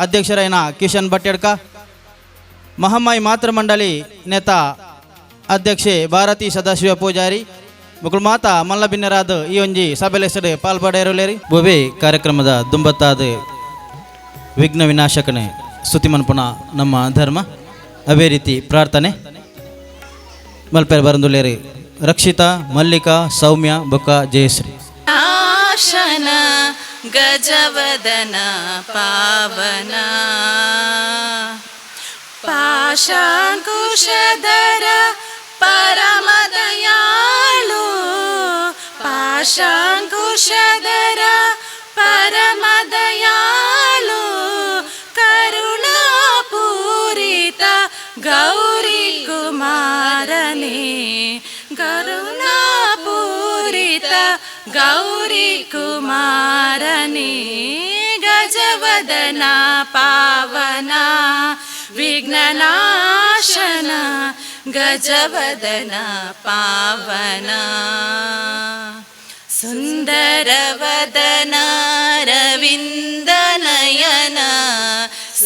ಅಧ್ಯಕ್ಷರಾಯಿನ ಕಿಶನ್ ಬಟ್ಟೆಡ್ಕ, ಮಹಮ್ಮಾಯಿ ಮಾತೃಮಂಡಳಿ ನೇತ ಅಧ್ಯಕ್ಷೆ ಭಾರತಿ ಸದಾಶಿವ ಪೂಜಾರಿ ಮುಕುಲ್ ಮಾತಾ ಮಲ್ಲಬಿನ್ನರಾದ ಈ ಒಂಜಿ ಸಭೆಲೆಸಡು ಪಾಲ್ಪಡೆಯರುಲೇರಿ. ಬೋಬೆ ಕಾರ್ಯಕ್ರಮದ ದುಂಬತ್ತಾದ ವಿಘ್ನ ವಿನಾಶಕನೇ ಸ್ತುತಿ ಮನ್ಪುನ ನಮ್ಮ ಧರ್ಮ. ಅದೇ ರೀತಿ ಪ್ರಾರ್ಥನೆ ಮಲ್ಪೆರ್ ಬರಂದುಲ್ಲೇರಿ ರಕ್ಷಿತಾ, ಮಲ್ಲಿಕಾ, ಸೌಮ್ಯ ಬೊಕ್ಕ ಜಯಶ್ರೀ. ನಾಶನ ಗಜವದನ ಪಾವನ, ಪಾಶಾಂಕುಶಧರ ಪರಮದಯಾಳು, ಪಾಶಾಂಕುಶಧರ ಪರಮದಯಾಳು, ಕರುಣಾಪೂರಿತ ಗೌರಿ ಕುಮಾರನೇ, ಕರುಣಾಪೂರಿತ ಗೌರಿ ಕುಮಾರನೇ, ಗಜವದನ ಪಾವನ ವಿಘ್ನನಾಶನ, ಗಜವದನ ಪಾವನ, ಸುಂದರವದನ ಅರವಿಂದನಯನ,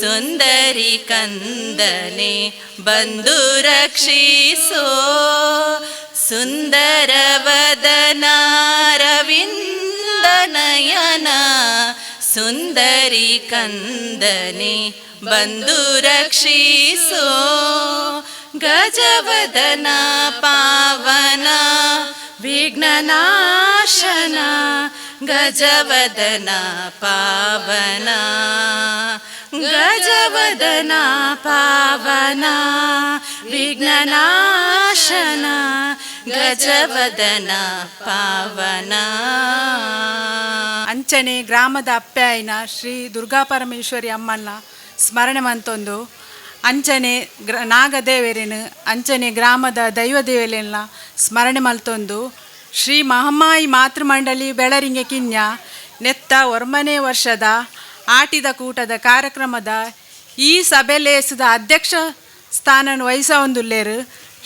ಸುಂದರಿ ಕಂದನೆ ಬಂದು ರಕ್ಷಿಸೋ, ಸುಂದರವದನ ಅರವಿಂದನಯನ, ಸುಂದರಿ ಕಂದನೆ ಬಂದು ರಕ್ಷಿಸೋ, ಗಜವದನ ಪಾವನ ವಿಘ್ನನಾಶನ, ಗಜವದನ ಪಾವನ, ಗಜವದನ ಪಾವನ ವಿಘ್ನನಾಶನ, ಗಜವದನ ಪಾವನ. ಅಂಚನೆ ಗ್ರಾಮದ ಅಪ್ಪ್ಯಾಯಿನ ಶ್ರೀ ದುರ್ಗಾ ಪರಮೇಶ್ವರಿ ಅಮ್ಮನ ಸ್ಮರಣೆ ಮಂತೊಂದು, ಅಂಚನೆ ನಾಗದೇವರಿನ, ಅಂಚನೆ ಗ್ರಾಮದ ದೈವ ದೇವರೆಲ್ಲ ಸ್ಮರಣೆ ಮಲ್ತೊಂದು, ಶ್ರೀ ಮಹಮ್ಮಾಯಿ ಮಾತೃಮಂಡಳಿ ಬೆಳರಿಂಗೆ ಕಿನ್ಯ ನೆತ್ತ ಒರ್ಮನೆ ವರ್ಷದ ಆಟಿದ ಕೂಟದ ಕಾರ್ಯಕ್ರಮದ ಈ ಸಭೆಲೇಸದ ಅಧ್ಯಕ್ಷ ಸ್ಥಾನನ ವಹಿಸವೊಂದುಲ್ಲೇರು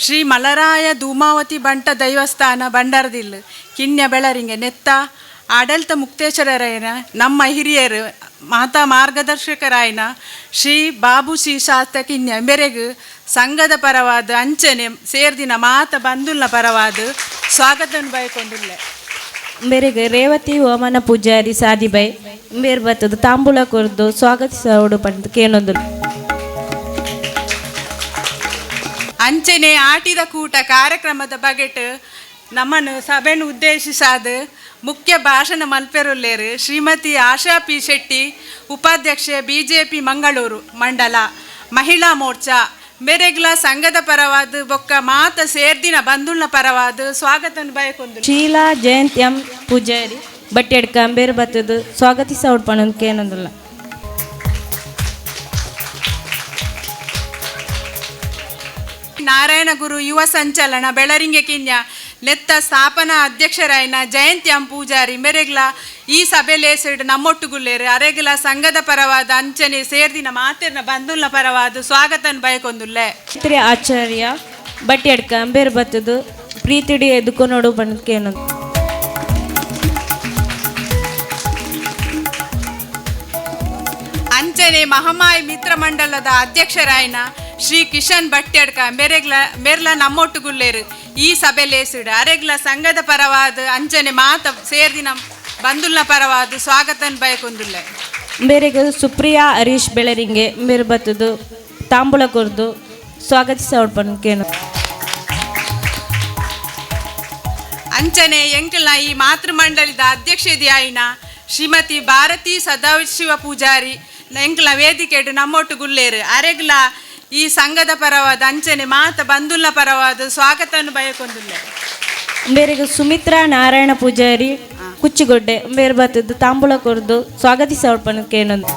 ಶ್ರೀ ಮಲರಾಯ ಧೂಮಾವತಿ ಬಂಟ ದೈವಸ್ಥಾನ ಬಂಡಾರದಿಲ್ ಕಿನ್ಯ ಬೆಳರಿಂಗೆ ನೆತ್ತ ಆಡಳಿತ ಮುಕ್ತೇಶ್ವರರಾಯನ ನಮ್ಮ ಹಿರಿಯರು ಮಾತಾ ಮಾರ್ಗದರ್ಶಕರಾಯನ ಶ್ರೀ ಬಾಬು ಶ್ರೀ ಶಾಸ್ತ ಕಿನ್ಯ ಬೆರೆಗು ಸಂಘದ ಪರವಾದ ಅಂಚನೆ ಸೇರ್ದಿನ ಮಾತ ಬಂದುಲ್ನ ಪರವಾದ ಸ್ವಾಗತ ಬಯಕೊಂಡುಲ್ಲೆ. ಮೇರೆಗೆ ರೇವತಿ ಓಮನ ಪೂಜಾರಿ ಸಾದಿಬೈ ಮೇರ್ ಬತ್ತದ ತಾಂಬೂಲ ಕೊರ್ದು ಸ್ವಾಗತಿಸೋಡು ಪಂದ್ ಕೇನೊಂದು. ಅಂಚನೆ ಆಟಿದ ಕೂಟ ಕಾರ್ಯಕ್ರಮದ ಬಗೆಟ್ ನಮ್ಮನ್ನು ಸಭೆಯನ್ನು ಉದ್ದೇಶಿಸಾದ ಮುಖ್ಯ ಭಾಷಣ ಮಲ್ಪೆರುಲ್ಲೇರು ಶ್ರೀಮತಿ ಆಶಾ ಪಿ ಶೆಟ್ಟಿ, ಉಪಾಧ್ಯಕ್ಷೆ, ಬಿಜೆಪಿ ಮಂಗಳೂರು ಮಂಡಲ ಮಹಿಳಾ ಮೋರ್ಚಾ. ಮೇರೆಗ್ಲ ಸಂಘದ ಪರವಾದ ಬೊಕ್ಕ ಮಾತ ಸೇರ್ದಿನ ಬಂಧುಲ್ನ ಪರವಾದ ಸ್ವಾಗತ ಬಯಕೊಂದು. ಶೀಲಾ ಜಯಂತ್ ಎಂ ಪೂಜಾರಿ ಬಟ್ಟೆಡ್ಕ ಬೇರ್ ಬತ್ತದ ಸ್ವಾಗತಿಸೋಡು ಪಂದ್ ಕೇನೊಂದುಲ್ಲ. ನಾರಾಯಣ ಗುರು ಯುವ ಸಂಚಲನ ಬೆಳರಿಂಗೆ ಕಿನ್ಯ ನೆತ್ತ ಸ್ಥಾಪನಾ ಅಧ್ಯಕ್ಷರಾಯನ ಜಯಂತಿ ಎಂ ಪೂಜಾರಿ ಮೆರೆಗ್ಲ ಈ ಸಭೆಲೇಸಿಡ್ ನಮ್ಮೊಟ್ಟುಗುಲ್ಲೇರು. ಅರೆಗ್ಲ ಸಂಘದ ಪರವಾದ ಅಂಚನೆ ಸೇರ್ದಿನ ಮಾತೆರ್ನ ಬಂಧುಲ್ನ ಪರವಾದ ಸ್ವಾಗತನ ಬಯಕೊಂದುಲ್ಲೆ. ತ್ರಿ ಆಚಾರ್ಯ ಬಟ್ಟೆಡ್ಕ ಬೇರ್ ಬತ್ತದ ಪ್ರೀತಿಡಿ ಎದುಕೊನೋಡು ಪಂದ್ ಕೇನೊಂದು. ಅಂಚನೆ ಮಹಮಾಯಿ ಮಿತ್ರ ಮಂಡಲದ ಅಧ್ಯಕ್ಷರಾಯನ ಶ್ರೀ ಕಿಶನ್ ಭಟ್ಯಡ್ಕ ಮೆರೆಗ್ಲ ಮೆರ್ಲ ನಮ್ಮೊಟ್ಟುಗುಲ್ಲೇರು ಈ ಸಭೆಲೇಸಿಡ್. ಅರೆಗ್ಲ ಸಂಘದ ಪರವಾದ ಅಂಚನೆ ಮಾತ ಸೇರ್ದಿನ ಬಂಧುಲ್ನ ಪರವಾದ ಸ್ವಾಗತನ ಬಯಕೊಂದುಲ್ಲೆ. ಮೇರೆಗೆ ಸುಪ್ರಿಯಾ ಹರೀಶ್ ಬೆಳರಿಂಗೆ ಮೇರ್ ಬತ್ತದ ತಾಂಬೂಲ ಕೊರ್ದು ಸ್ವಾಗತಿಸೋಡು ಪಂದ್ ಕೇನೊಂದು. ಅಂಚನೆ ಎಂಕಲ್ನ ಈ ಮಾತೃಮಂಡಳಿದ ಅಧ್ಯಕ್ಷೆದಿ ಆಯಿನ ಶ್ರೀಮತಿ ಭಾರತಿ ಸದಾಶಿವ ಪೂಜಾರಿ ಎಂಕಲ್ನ ವೇದಿಕೆಡು ನಮ್ಮೊಟ್ಟು ಗುಲ್ಲೇರು. ಅರೆಗ್ಲ ಈ ಸಂಘದ ಪರವಾದ ಅಂಚನೆ ಮಾತ ಬಂಧುಲ್ನ ಪರವಾದ ಸ್ವಾಗತವನ್ನು ಬಯಕೊಂದುಲ್ಲೆ. ಮೇರೆಗೆ ಸುಮಿತ್ರಾ ನಾರಾಯಣ ಪೂಜಾರಿ ಕುಚ್ಚಿಗೊಡ್ಡೆ ಮೇರ್ ಬತ್ತದ ತಾಂಬೂಲ ಕೊರ್ದು ಸ್ವಾಗತಿಸೋಡು ಪಂದ್ ಕೇನೊಂದು.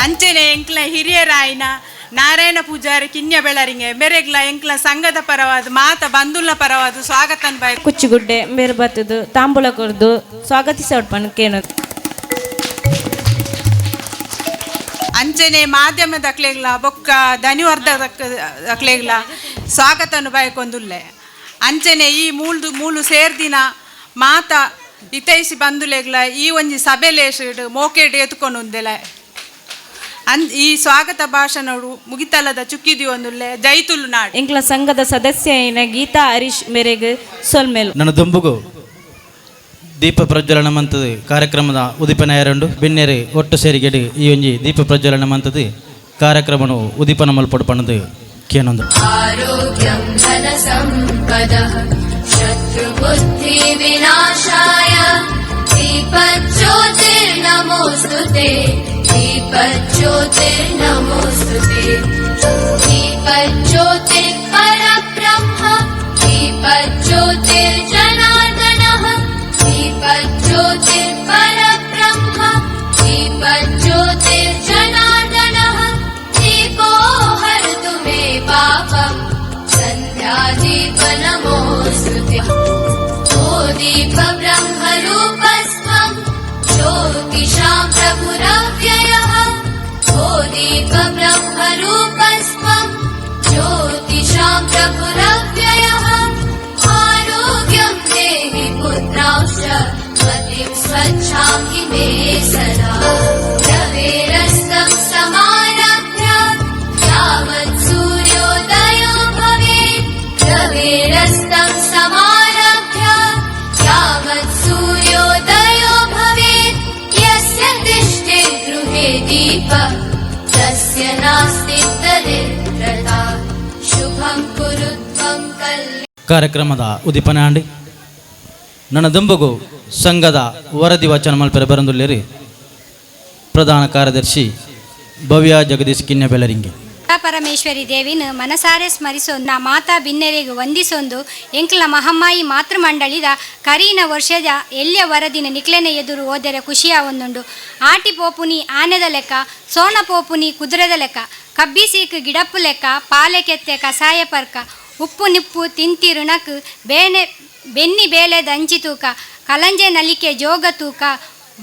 ಅಂಚನೆ ಎಂಕ್ಲ ಹಿರಿಯರಾಯಿನ ನಾರಾಯಣ ಪೂಜಾರಿ ಕಿನ್ಯ ಬೆಳರಿಂಗೆ ಮೆರೆಗ್ಲ ಎಂಕ್ಲ ಸಂಘದ ಪರವಾದ ಮಾತ ಬಂಧುಲ್ನ ಪರವಾದ ಸ್ವಾಗತನ ಬಯ ಕುಚ್ಚಿಗುಡ್ಡೆ ಮೇರ್ ಬತ್ತದ ತಾಂಬೂಲ ಕೊರ್ದು ಸ್ವಾಗತಿಸೋಡು ಪಂದ್ ಕೇನೊಂದು. ಅಂಚನೆ ಮಾಧ್ಯಮದ ಅಕ್ಲೆಗ್ಲ ಬೊಕ್ಕ ಧನಿವರ್ಧ ಅಕ್ಲೆಗ್ಲ ಸ್ವಾಗತವನ್ನು ಬಯಕೊಂದುಲ್ಲೆ. ಅಂಚನೆ ಈ ಮೂಲ್ದು ಮೂಲು ಸೇರ್ದಿನ ಮಾತ ಇತೈಸಿ ಬಂದುಲೆಗ್ಲ ಈ ಒಂಜಿ ಸಭೆ ಲೇಷಡ್ ಮೋಕೆಡ್ ಎತ್ಕೊಂಡು ಅನ್ ಈ ಸ್ವಾಗತ ಭಾಷಣಡು ಮುಗಿತಲದ ಚುಕ್ಕಿದಿಯೊಂದುಲ್ಲೆ ಜೈತುಲು ನಾಡು. ಎಂಕ್ಲ ಸಂಘದ ಸದಸ್ಯ ಐನ ಗೀತಾ ಹರೀಶ್ ಮೇರೆಗ್ ಸೊಲ್ಮೆಲು. ನನ್ನ ದುಂಬುಗು ದೀಪ ಪ್ರಜ್ವಲನ ಮಂತದು ಕಾರ್ಯಕ್ರಮದ ಉದಿಪನ ಎರಡು ಬೆನ್ನೇರು ಒಟ್ಟು ಸೇರಿಗೆಡು ಈ ಒಂಜಿ ದೀಪ ಪ್ರಜ್ವಲನ ಮಂತದು ಕಾರ್ಯಕ್ರಮನು ಉದಿಪನ ಮಲ್ಪಡು ಪಣದು ಕೇನೊಂದು. आरोग्यं धनसम्पदः शत्रुबुद्धिविनाशाय दीपज्योतिर्नमोऽस्तु ते, दीपज्योतिर्नमोऽस्तु ते। दीपज्योतिः परब्रह्म, दीपज्योतिर्जनार्दनः, दीपज्योतिः परब्रह्म, दीपज्योतिर्जनार्दनः। दीपो हरतु मे पापम्, सन्ध्यादीपनमोऽस्तु ते। ओ दीपब्रह्मरूपस्त्वं ज्योतिषां प्रभुरव्ययः, ओ दीपब्रह्मरूपस्त्वं ज्योतिषां प्रभुरव्ययः। आरोग्यं देहि पुत्रांश्च मतिं स्वच्छां हि मे सदा। रवेरस्तं समारभ्य यावत् सूर्योदयो भवेत्, रवेरस्तं समारभ्य यावत् सूर्योदयो भवेत्। यस्य तिष्ठे गृहे दीपः तस्य नास्ति दरिद्रता। शुभं कुरु त्वं कल्याणम्। ಕಾರ್ಯಕ್ರಮದ ಉದಿಪನ ಆಂಡಿ. ನನ್ನ ದುಂಬುಗು ಸಂಘದ ವರದಿ ವಾಚನ ಮಲ್ಪೆರೆ ಬರಂದುಲ್ಲೇರಿ ಪ್ರಧಾನ ಕಾರ್ಯದರ್ಶಿ ಭವ್ಯ ಜಗದೀಶ್ ಕಿನ್ಯ ಬೆಲರಿಂಗೆ. ಪರಮೇಶ್ವರಿ ದೇವಿನ ಮನಸಾರೆ ಸ್ಮರಿಸೊಂದು ನಾ ಮಾತಾ ಬಿನ್ನೆರೆಗ್ ವಂದಿಸೊಂದು ಎಂಕ್ಲ ಮಹಮ್ಮಾಯಿ ಮಾತೃ ಮಂಡಳಿದ ಕರೀನ ವರ್ಷದ ಎಲ್ಯ ವರದಿನ ನಿಕ್ಲೆನ ಎದುರು ಓದೆರೆ ಖುಷಿಯ ಒಂದುಂಡು. ಆಟಿ ಪೋಪುನಿ ಆನೆದ ಲೆಕ್ಕ, ಸೋಣ ಪೋಪುನಿ ಕುದುರೆದ ಲೆಕ್ಕ, ಕಬ್ಬಿ ಸೀಕು ಗಿಡಪ್ಪು ಲೆಕ್ಕ, ಪಾಲೆ ಕೆತ್ತೆ ಕಸಾಯ ಪರ್ಕ, ಉಪ್ಪು ನಿಪ್ಪು ತಿಂತಿರುಣಕ್ ಬೇನೆ ಬೆನ್ನಿ ಬೇಲೆದ ಅಂಚಿ ತೂಕ, ಕಲಂಜೆ ನಲಿಕೆ ಜೋಗ ತೂಕ,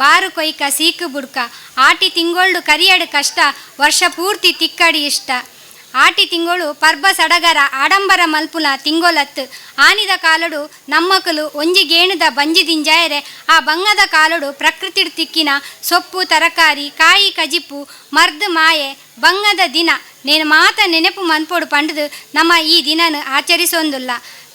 ಬಾರು ಕೊಯ್ಕ ಸೀಕು ಬುಡ್ಕ, ಆಟಿ ತಿಂಗೊಳ್ಳು ಕರಿಯಡು ಕಷ್ಟ, ವರ್ಷ ಪೂರ್ತಿ ತಿಕ್ಕಡಿ ಇಷ್ಟ. ಆಟಿ ತಿಂಗಳು ಪರ್ಬ ಸಡಗರ ಆಡಂಬರ ಮಲ್ಪುನ ತಿಂಗೊಲತ್ತು. ಆನಿದ ಕಾಲಡು ನಮ್ಮಕಲು ಒಂಜಿ ಗೇಣದ ಬಂಜಿ ದಿಂಜಾಯರೆ ಆ ಬಂಗದ ಕಾಲಡು ಪ್ರಕೃತಿಡ್ ತಿಕ್ಕಿನ ಸೊಪ್ಪು ತರಕಾರಿ ಕಾಯಿ ಕಜಿಪು ಮರ್ದ್ ಮಾಯೆ ಬಂಗದ ದಿನ ನೇನು ಮಾತ ನೆನಪು ಮನ್ಪೋಡು ಪಂಡದು ನಮ್ಮ ಈ ದಿನನ ಆಚರಿಸೊಂದುಲ್ಲ.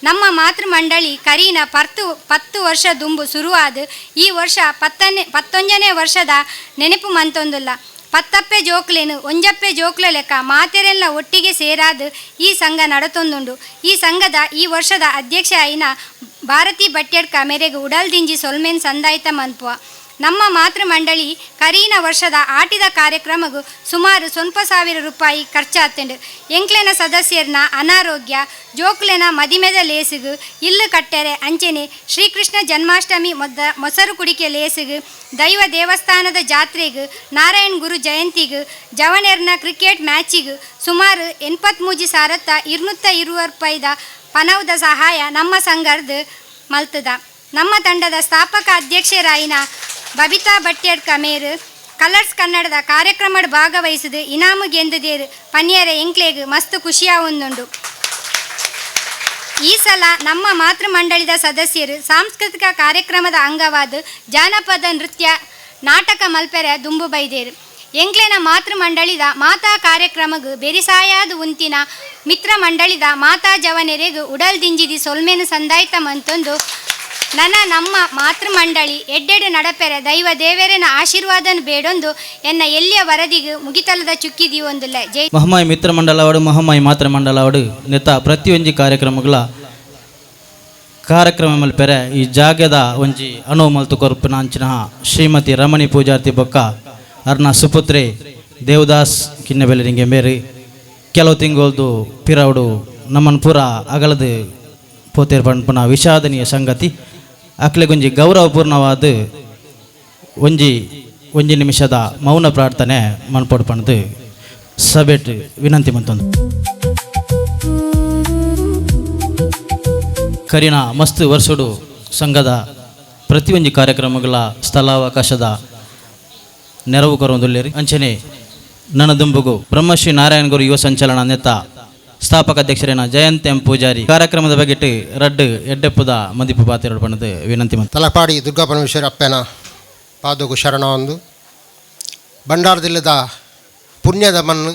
ನಮ್ಮ ಮಾತೃ ಮಂಡಳಿ ಕರೀನ 10 ವರ್ಷ ದುಂಬು ಶುರುವಾದ ಈ ವರ್ಷ 11ನೇ ವರ್ಷದ ನೆನಪು ಮಂತೊಂದುಲ್ಲ. ಪತ್ತಪ್ಪೆ ಜೋಕ್ಲೇನು ಒಂಜಪ್ಪೆ ಜೋಕ್ಲ ಲೆಕ್ಕ ಮಾತೆರೆಲ್ಲ ಒಟ್ಟಿಗೆ ಸೇರಾದ ಈ ಸಂಘ ನಡತೊಂದುಂಡು. ಈ ಸಂಘದ ಈ ವರ್ಷದ ಅಧ್ಯಕ್ಷ ಐನ ಭಾರತಿ ಬಟ್ಯಡ್ಕ ಮೇರೆಗೆ ಉಡಲ್ದಿಂಜಿ ಸೊಲ್ಮೆನ್ ಸಂದಾಯ್ತ ಮನ್ಪುವ. ನಮ್ಮ ಮಾತೃ ಮಂಡಳಿ ಕರೀನ ವರ್ಷದ ಆಟಿದ ಕಾರ್ಯಕ್ರಮಗೂ ಸುಮಾರು 9,000 ರೂಪಾಯಿ ಖರ್ಚಾತಂಡು. ಎಂಕ್ಲೆನ ಸದಸ್ಯರ್ನ ಅನಾರೋಗ್ಯ ಜೋಕ್ಲೆನ ಮದಿಮೆದ ಲೇಸುಗು ಇಲ್ಲು ಕಟ್ಟೆರೆ ಅಂಚೆನೆ ಶ್ರೀಕೃಷ್ಣ ಜನ್ಮಾಷ್ಟಮಿ ಮೊಸರು ಕುಡಿಕೆ ಲೇಸುಗು ದೈವ ದೇವಸ್ಥಾನದ ಜಾತ್ರೆಗು ನಾರಾಯಣ್ ಗುರು ಜಯಂತಿಗು ಜವನೆರ್ನ ಕ್ರಿಕೆಟ್ ಮ್ಯಾಚಿಗು ಸುಮಾರು 83,220 ರೂಪಾಯಿದ ಪನೌದ ಸಹಾಯ ನಮ್ಮ ಸಂಘರ್ದು ಮಲ್ತದ. ನಮ್ಮ ತಂಡದ ಸ್ಥಾಪಕ ಅಧ್ಯಕ್ಷರಾಯಿನ ಬಬಿತಾ ಬಟ್ಯಡ್ಕ ಮೇರು ಕಲರ್ಸ್ ಕನ್ನಡದ ಕಾರ್ಯಕ್ರಮಡ್ ಭಾಗವಹಿಸಿದ ಇನಾಮು ಗೆಂದುದೇರು ಪನ್ಯರ ಎಂಕ್ಲೇಗ್ ಮಸ್ತ್ ಖುಷಿಯಾವೊಂದುಂಡು. ಈ ಸಲ ನಮ್ಮ ಮಾತೃ ಮಂಡಳಿದ ಸದಸ್ಯರು ಸಾಂಸ್ಕೃತಿಕ ಕಾರ್ಯಕ್ರಮದ ಅಂಗವಾದ ಜಾನಪದ ನೃತ್ಯ ನಾಟಕ ಮಲ್ಪೆರೆ ದುಂಬು ಬೈದೇರು. ಎಂಕ್ಲೆನ ಮಾತೃ ಮಂಡಳಿದ ಮಾತಾ ಕಾರ್ಯಕ್ರಮಗ್ ಬೆರಿಸಾಯಾದ ಉಂತಿನ ಮಿತ್ರ ಮಂಡಳಿದ ಮಾತಾ ಜವನೆರೆಗ್ ಉಡಲ್ ದಿಂಜಿದಿ ಸೊಲ್ಮೆನು ಸಂದಾಯ್ತ ಮಂತೊಂದು ನನ್ನ ನಮ್ಮ ಮಾತೃ ಮಂಡಳಿ ಎಡ್ಡೆಡು ನಡಪೆರೆ ದೈವ ದೇವರೆನ ಆಶೀರ್ವಾದನ ಬೇಡೊಂದು ಎನ್ನ ಎಲ್ಲಿಯ ವರದಿಗೆ ಮುಗಿತಲದ ಚುಕ್ಕಿದೀವೊಂದುಲ್ಲ. ಜೈ. ಮಹಮ್ಮಾಯಿ ಮಿತ್ರ ಮಂಡಲವಾಡು ಮಹಮ್ಮಾಯಿ ಮಾತೃ ಮಂಡಲವಾಡು ನೆತ್ತ ಪ್ರತಿಯೊಂಜಿ ಕಾರ್ಯಕ್ರಮಗಳ ಕಾರ್ಯಕ್ರಮ ಮಲ್ಪೆರೆ ಈ ಜಾಗದ ಒಂಜಿ ಅಣು ಮಲ್ತು ಕೊರ್ಪಿನ ಅಂಚಿನ ಶ್ರೀಮತಿ ರಮಣಿ ಪೂಜಾರ್ತಿ ಬೊಕ್ಕ ಅರ್ನ ಸುಪುತ್ರೆ ದೇವದಾಸ್ ಕಿನ್ನಬೆಲ್ಲರಿಂಗೆ ಮೇರಿ ಕೆಲವು ತಿಂಗಳದು ಪಿರವಡು ನಮ್ಮನ್ನು ಪೂರ ಅಗಲದು ಪೋತೇರ್ ಪನ್ಪುನ ವಿಷಾದನೀಯ ಸಂಗತಿ. ಅಕ್ಲೆಗೊಂಜಿ ಗೌರವಪೂರ್ಣವಾದ ಒಂಜಿ ಒಂಜಿ ನಿಮಿಷದ ಮೌನ ಪ್ರಾರ್ಥನೆ ಮನ್ಪೊಡು ಪಂಡ್ದು ಸಭೆಟ್ ವಿನಂತಿ ಮಂತೊಂದು. ಕರಿನ ಮಸ್ತ್ ವರ್ಷಡು ಸಂಘದ ಪ್ರತಿಯೊಂಜಿ ಕಾರ್ಯಕ್ರಮಗಳ ಸ್ಥಳಾವಕಾಶದ ನೆರವು ಕೊರೊಂದುಲ್ಲೇರಿ. ಅಂಚನೆ ನನದುಂಬುಗು ಬ್ರಹ್ಮಶ್ರೀ ನಾರಾಯಣ ಗುರು ಯುವ ಸಂಚಲನ ನೆತ್ತ ಸ್ಥಾಪಕ ಅಧ್ಯಕ್ಷರೇನ ಜಯಂತ್ ಎಂ ಪೂಜಾರಿ ಕಾರ್ಯಕ್ರಮದ ಬಗೆಟ್ ರಡ್ಡು ಎಡ್ಡೆಪ್ಪುದ ಮದಿಪು ಪಾತೆರಡು ಪಣದು ವಿನಂತಿ ಮಂತ್. ತಲಪಾಡಿ ದುರ್ಗಾ ಪರಮೇಶ್ವರ ಅಪ್ಪನ ಪಾದಗು ಶರಣ ಒಂದು ಭಂಡಾರದಿಲ್ಲದ ಪುಣ್ಯದ ಮಣ್ಣು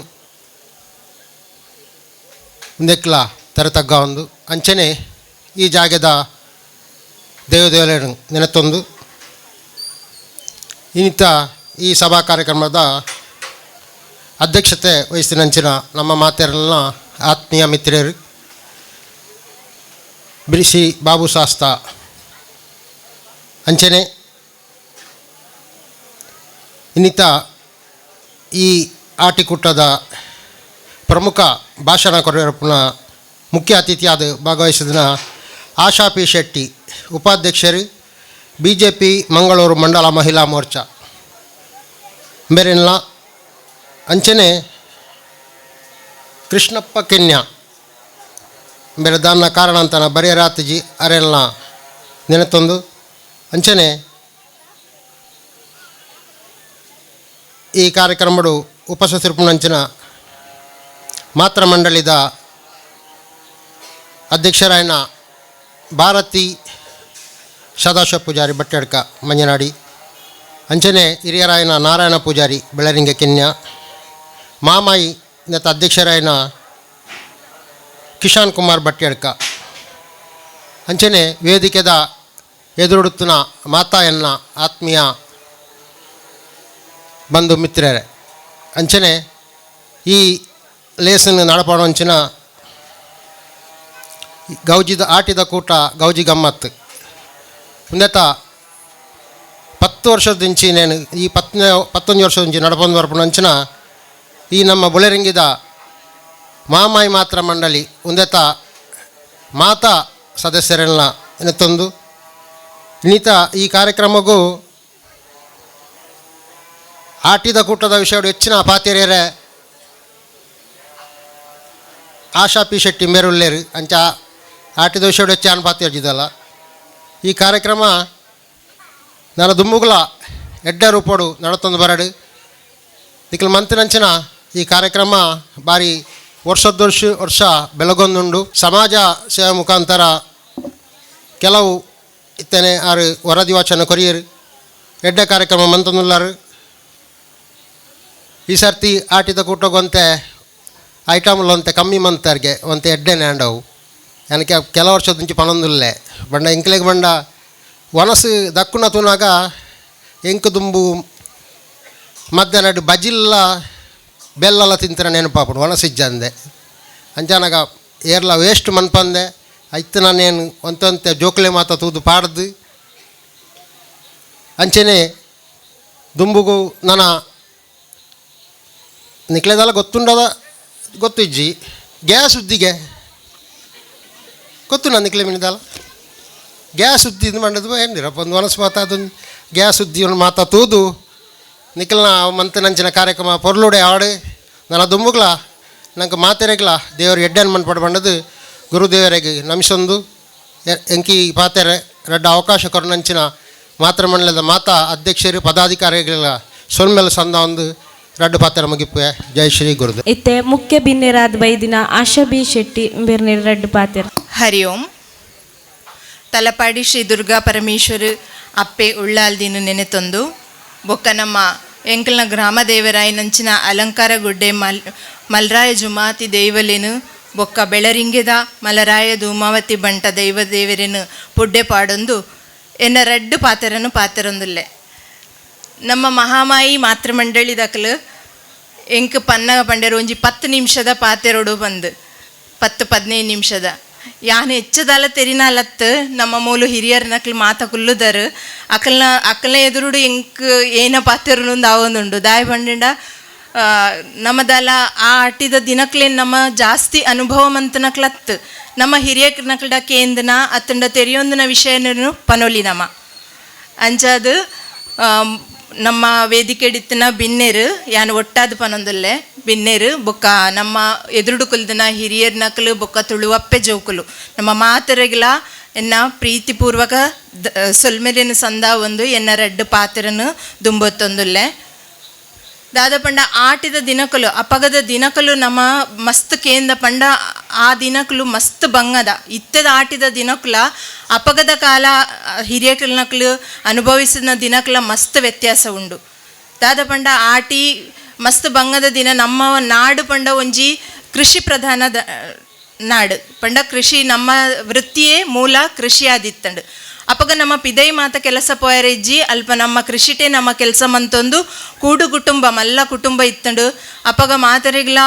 ಉಂದೆಕ್ಲ ತೆರತಗ್ಗ ಒಂದು ಅಂಚನೆ ಈ ಜಾಗದ ದೇವದೇವರ ನೆನೆತೊಂದು ಇನ್ನಿತ ಈ ಸಭಾ ಕಾರ್ಯಕ್ರಮದ ಅಧ್ಯಕ್ಷತೆ ವಹಿಸಿನಂಚಿನ ನಮ್ಮ ಮಾತೆರನ್ನ ಆತ್ಮೀಯ ಮಿತ್ರರು ಬಿಡಿಸಿ ಬಾಬು ಶಾಸ್ತ ಅಂಚನೆ ಇನ್ನಿತ ಈ ಆಟಿಕೂಟದ ಪ್ರಮುಖ ಭಾಷಣ ಕೊರಪುನ ಮುಖ್ಯ ಅತಿಥಿಯಾದ ಭಾಗವಹಿಸಿದ ಆಶಾ ಪಿ ಶೆಟ್ಟಿ ಉಪಾಧ್ಯಕ್ಷರು ಬಿಜೆಪಿ ಮಂಗಳೂರು ಮಂಡಲ ಮಹಿಳಾ ಮೋರ್ಚಾ ಮೇರೆಲ್ಲ ಅಂಚನೆ ಕೃಷ್ಣಪ್ಪ ಕೆನ್ಯಾ ಬೇರೆ ದಾನ್ನ ಕಾರಣ ಅಂತಾನ ಬರೆಯರಾತಜಿ ಅರೆಲ್ಲ ನೆನೆತೊಂದು ಅಂಚನೆ ಈ ಕಾರ್ಯಕ್ರಮಡು ಉಪಸತಿರ್ಪುನಂಚಿನ ಮಾತೃ ಮಂಡಳಿದ ಅಧ್ಯಕ್ಷರಾಯನ ಭಾರತಿ ಸದಾಶಿವ ಪೂಜಾರಿ ಬಟ್ಟೆಡ್ಕ ಮಂಜನಾಡಿ ಅಂಚನೆ ಹಿರಿಯರಾಯನ ನಾರಾಯಣ ಪೂಜಾರಿ ಬೆಳರಿಂಗ ಕೆನ್ಯಾ ಮಾಮಾಯಿ ನೆತ್ತ ಅಧ್ಯಕ್ಷರಾಯನ ಕಿಶಾನ್ ಕುಮಾರ್ ಬಟ್ಟೆಡ್ಕ ಅಂಚನೆ ವೇದಿಕೆದ ಎದುರುಡುತ್ತಿನ ಮಾತಾಯನ್ನ ಆತ್ಮೀಯ ಬಂಧು ಮಿತ್ರರೇ ಅಂಚನೆ ಈ ಲೇಸನ್ನು ನಡಪಾಡುವಂಚಿನ ಗೌಜಿದ ಆಟಿದ ಕೂಟ ಗೌಜಿ ಗಮ್ಮತ್ತು ಉಂದೆತ 10 ವರ್ಷದಿಂಚಿ ನೇನು ಈ 11 ವರ್ಷದಿಂಚಿ ನಡಪೊಂದು ಬರ್ಪುನಂಚಿನ ಈ ನಮ್ಮ ಬುಳೆರಿಂಗಿದ ಮಾಮಾಯಿ ಮಾತ್ರ ಮಂಡಳಿ ಉಂದೆತ ಮಾತಾ ಸದಸ್ಯರೆಲ್ಲ ಎನ್ನತೊಂದು ಇನ್ನಿತ ಈ ಕಾರ್ಯಕ್ರಮಕ್ಕೂ ಆಟಿದ ಕೂಟದ ವಿಷಯ ಹೆಚ್ಚಿನ ಪಾತೆರೆಯರೆ ಆಶಾ ಪಿ ಶೆಟ್ಟಿ ಮೇರುಲ್ಲೇರು ಅಂಚ ಆಟಿದ ವಿಷಯ ಹೆಚ್ಚು ಪಾತೆರ್ಜಿದಲ್ಲ ಈ ಕಾರ್ಯಕ್ರಮ ನನ್ನ ದುಮ್ಮುಗುಲ ಎಡ್ಡ ರೂಪೋಡು ನಡತೊಂದು ಬರಡು ದಿಕ್ಕಲು ಮಂತಿನಂಚಿನ ಈ ಕಾರ್ಯಕ್ರಮ ಭಾರಿ ವರ್ಷದೊರ್ಷ ವರ್ಷ ಬೆಳಗೊಂದುಂಡು ಸಮಾಜ ಸೇವೆ ಮುಖಾಂತರ ಕೆಲವು ಇತ್ತನೆ ಆರು ವರದಿ ವಾಚನ ಕೊರಿಯರು ಎಡ್ಡ ಕಾರ್ಯಕ್ರಮ ಮಂತೊಂದುಲ್ಲಾರು. ಈ ಸರ್ತಿ ಆಟಿದ ಕೂಟಗೊಂತೆ ಐಟಮ್ಲೊಂತೆ ಕಮ್ಮಿ ಮಂತರ್ಗೆ ಒಂತೆ ಎಡ್ಡೆನೆ ಆಂಡವು ನನಗೆ ಕೆಲ ವರ್ಷದ ಪಣೊಂದುಲ್ಲೆ ಬಂಡ ಎಂಕ್ಲೆಗ್ ಬಂಡ ವನಸು ದಕ್ಕುನ ತೂನಾಗ ಎಂಕು ದುಂಬು ಮಧ್ಯಾಹ್ನ ಬಜಿಲ್ಲ ಬೆಲ್ಲಲ್ಲ ತಿಂತಾರೆ ನೆನಪಾಪುಡು ವನಸಿಜ್ಜಂದೆ ಅಂಚಾನಾಗ ಏರ್ಲ ವೇಸ್ಟ್ ಮನ್ಪಂದೆ ಐತು ನಾನೇನು ಒಂತೊಂತೆ ಜೋಕ್ಲೆ ಮಾತ ತೂದು ಪಾಡ್ದು ಅಂಚೆನೆ ದುಂಬುಗು ನನ್ನ ನಿಕ್ಲೆದಲ್ಲ ಗೊತ್ತುಂಡದ ಗೊತ್ತಿಜ್ಜಿ ಗ್ಯಾಸ್ ಉದ್ದಿಗೆ ಗೊತ್ತು ನಾನು ನಿಕ್ಲೆ ಮಿನಿದಲ್ಲ ಗ್ಯಾಸ್ ಉದ್ದಿ ಮಂಡದು ಏನಿರಪ್ಪ ಒಂದು ಮನಸ್ಸು ಮಾತಾ ಅದೊಂದು ಗ್ಯಾಸ್ ಉದ್ದಿ ಒಂದು ಮಾತಾ ತೂದು ನಿಖಲ್ನ ಮಂತನಂಚಿನ ಕಾರ್ಯಕ್ರಮ ಪೊರ್ಲುಡೆ ಆಡು ನನ್ನ ದುಂಬುಗ್ಲ ನಂಗೆ ಮಾತೆರೆಗ್ಲ ದೇವರು ಎಡ್ಡನ್ ಮನ್ಪಡ ಬಂಡದು ಗುರುದೇವರಿಗೆ ನಮಿಸೊಂದು ಎಂಕಿ ಪಾತೆರೆ ರಡ್ಡ ಅವಕಾಶ ಕೊರನಂಚಿನ ಮಾತ್ರ ಮಂಡಲದ ಮಾತಾ ಅಧ್ಯಕ್ಷರು ಪದಾಧಿಕಾರಿಗಳ ಸೊನ್ಮೆಲ ಸಂದ ಒಂದು ರಡ್ಡು ಪಾತ್ರ ಮುಗಿಪುವೆ. ಜೈ ಶ್ರೀ ಗುರುದೇವ್. ಇತ್ತೆ ಮುಖ್ಯ ಬಿನ್ನೆರಾದ ಬೈದಿನ ಆಶಾ ಬಿ ಶೆಟ್ಟಿ ಬೇರ್ನೇರು ರಡ್ಡು ಪಾತೆರ್. ಹರಿ ಓಂ. ತಲಪಾಡಿ ಶ್ರೀ ದುರ್ಗಾ ಪರಮೇಶ್ವರ ಅಪ್ಪೆ ಉಳ್ಳಾಲ್ದಿನ ನೆನೆತೊಂದು ಬೊಕ್ಕ ನಮ್ಮ ಎಂಕಲ್ನ ಗ್ರಾಮ ದೇವರಾಯನಂಚಿನ ಅಲಂಕಾರ ಗುಡ್ಡೆ ಮಲ್ರಾಯ ಜುಮಾತಿ ದೈವಲೇನು ಬೊಕ್ಕ ಬೆಳರಿಂಗೆದ ಮಲರಾಯ ಧೂಮಾವತಿ ಬಂಟ ದೈವ ದೇವರೇನು ಪುಡ್ಡೆ ಪಾಡೊಂದು ಎನ್ನ ರಡ್ಡು ಪಾತೆರನು ಪಾತೆರೊಂದುಲ್ಲೆ. ನಮ್ಮ ಮಹಾಮಾಯಿ ಮಾತೃಮಂಡಳಿ ದಕಲು ಎಂಕ್ ಪನ್ನಗ ಪಂಡೆರು ಒಂಜಿ 10 ನಿಮಿಷದ ಪಾತೆರೊಡು ಬಂದು 10-15 ನಿಮಿಷದ ಯಾನ್ ಹೆಚ್ಚದಲ್ಲ ತೆರಿನಾಲತ್ತು ನಮ್ಮ ಮೂಲು ಹಿರಿಯರ್ ನಕ್ಲು ಮಾತ ಕುಲ್ಲುದರು ಅಕಲ್ನ ಅಕಲ್ನ ಎದುರುಡು ಎಂಕ್ ಏನ ಪಾತೆರೊಂದು ಆವೊಂದುಂಡು ದಾಯ ಬಂಡಿಂಡ ನಮ್ಮದಲ್ಲ ಆ ಆಟಿದ ದಿನಕ್ಲೇನು ನಮ್ಮ ಜಾಸ್ತಿ ಅನುಭವ ಮಂತನಕ್ಲತ್ತು ನಮ್ಮ ಹಿರಿಯ ನಕ್ಲಡ ಕೇಂದ್ರನ ಅತ್ತಂಡ ತೆರಿಯೊಂದಿನ ವಿಷಯನೂ ಪನೊಲಿ ನಮ್ಮ ಅಂಚಾದು ನಮ್ಮ ವೇದಿಕೆಡಿತ್ತಿನ ಬಿನ್ನೇರು ಯಾನ್ ಒಟ್ಟಾದ ಪನೊಂದುಲ್ಲೆ ಬಿನ್ನೇರು ಬೊಕ್ಕ ನಮ್ಮ ಎದುರುಡು ಕುಲ್ದಿನ ಹಿರಿಯರ್ ನಕಲು ಬೊಕ್ಕ ತುಳುವಪ್ಪೆ ಜೋಕುಲು ನಮ್ಮ ಮಾತರೆಗಿಲ ಎನ್ನ ಪ್ರೀತಿಪೂರ್ವಕ ಸೊಲ್ಮೆಲಿನ ಸಂದ ಒಂದು ಎನ್ನ ರಡ್ಡು ಪಾತ್ರನು ದುಂಬೊತ್ತೊಂದುಲ್ಲೆ. ದಾದ ಪಂಡ ಆಟಿದ ದಿನಕುಲು, ಅಪಗದ ದಿನಕುಲು ನಮ್ಮ ಮಸ್ತ್ ಕೇಂದ ಪಂಡ ಆ ದಿನಕುಲು ಮಸ್ತ್ ಬಂಗದ. ಇತ್ತದ ಆಟಿದ ದಿನಕುಲ ಅಪಗದ ಕಾಲ ಹಿರಿಯಕಲ್ನಕ್ಲು ಅನುಭವಿಸಿದ ದಿನಕುಲ ಮಸ್ತ್ ವ್ಯತ್ಯಾಸ ಉಂಡು. ದಾದ ಪಂಡ ಆಟಿ ಮಸ್ತ್ ಬಂಗದ ದಿನ. ನಮ್ಮ ನಾಡು ಪಂಡ ಒಂಜಿ ಕೃಷಿ ಪ್ರಧಾನ ನಾಡು ಪಂಡ ಕೃಷಿ ನಮ್ಮ ವೃತ್ತಿಯೇ ಮೂಲ ಕೃಷಿ ಆದಿತ್ತಂಡು. ಅಪಗ ನಮ್ಮ ಪಿದೈ ಮಾತ ಕೆಲಸ ಪೋಯರೆಜ್ಜಿ, ಅಲ್ಪ ನಮ್ಮ ಕೃಷಿಟೇ ನಮ್ಮ ಕೆಲಸ ಮಂತೊಂದು ಕೂಡು ಕುಟುಂಬ ಮಲ್ಲ ಕುಟುಂಬ ಇತ್ತಂಡು. ಅಪಗ ಮಾತರಿಗ್ಲ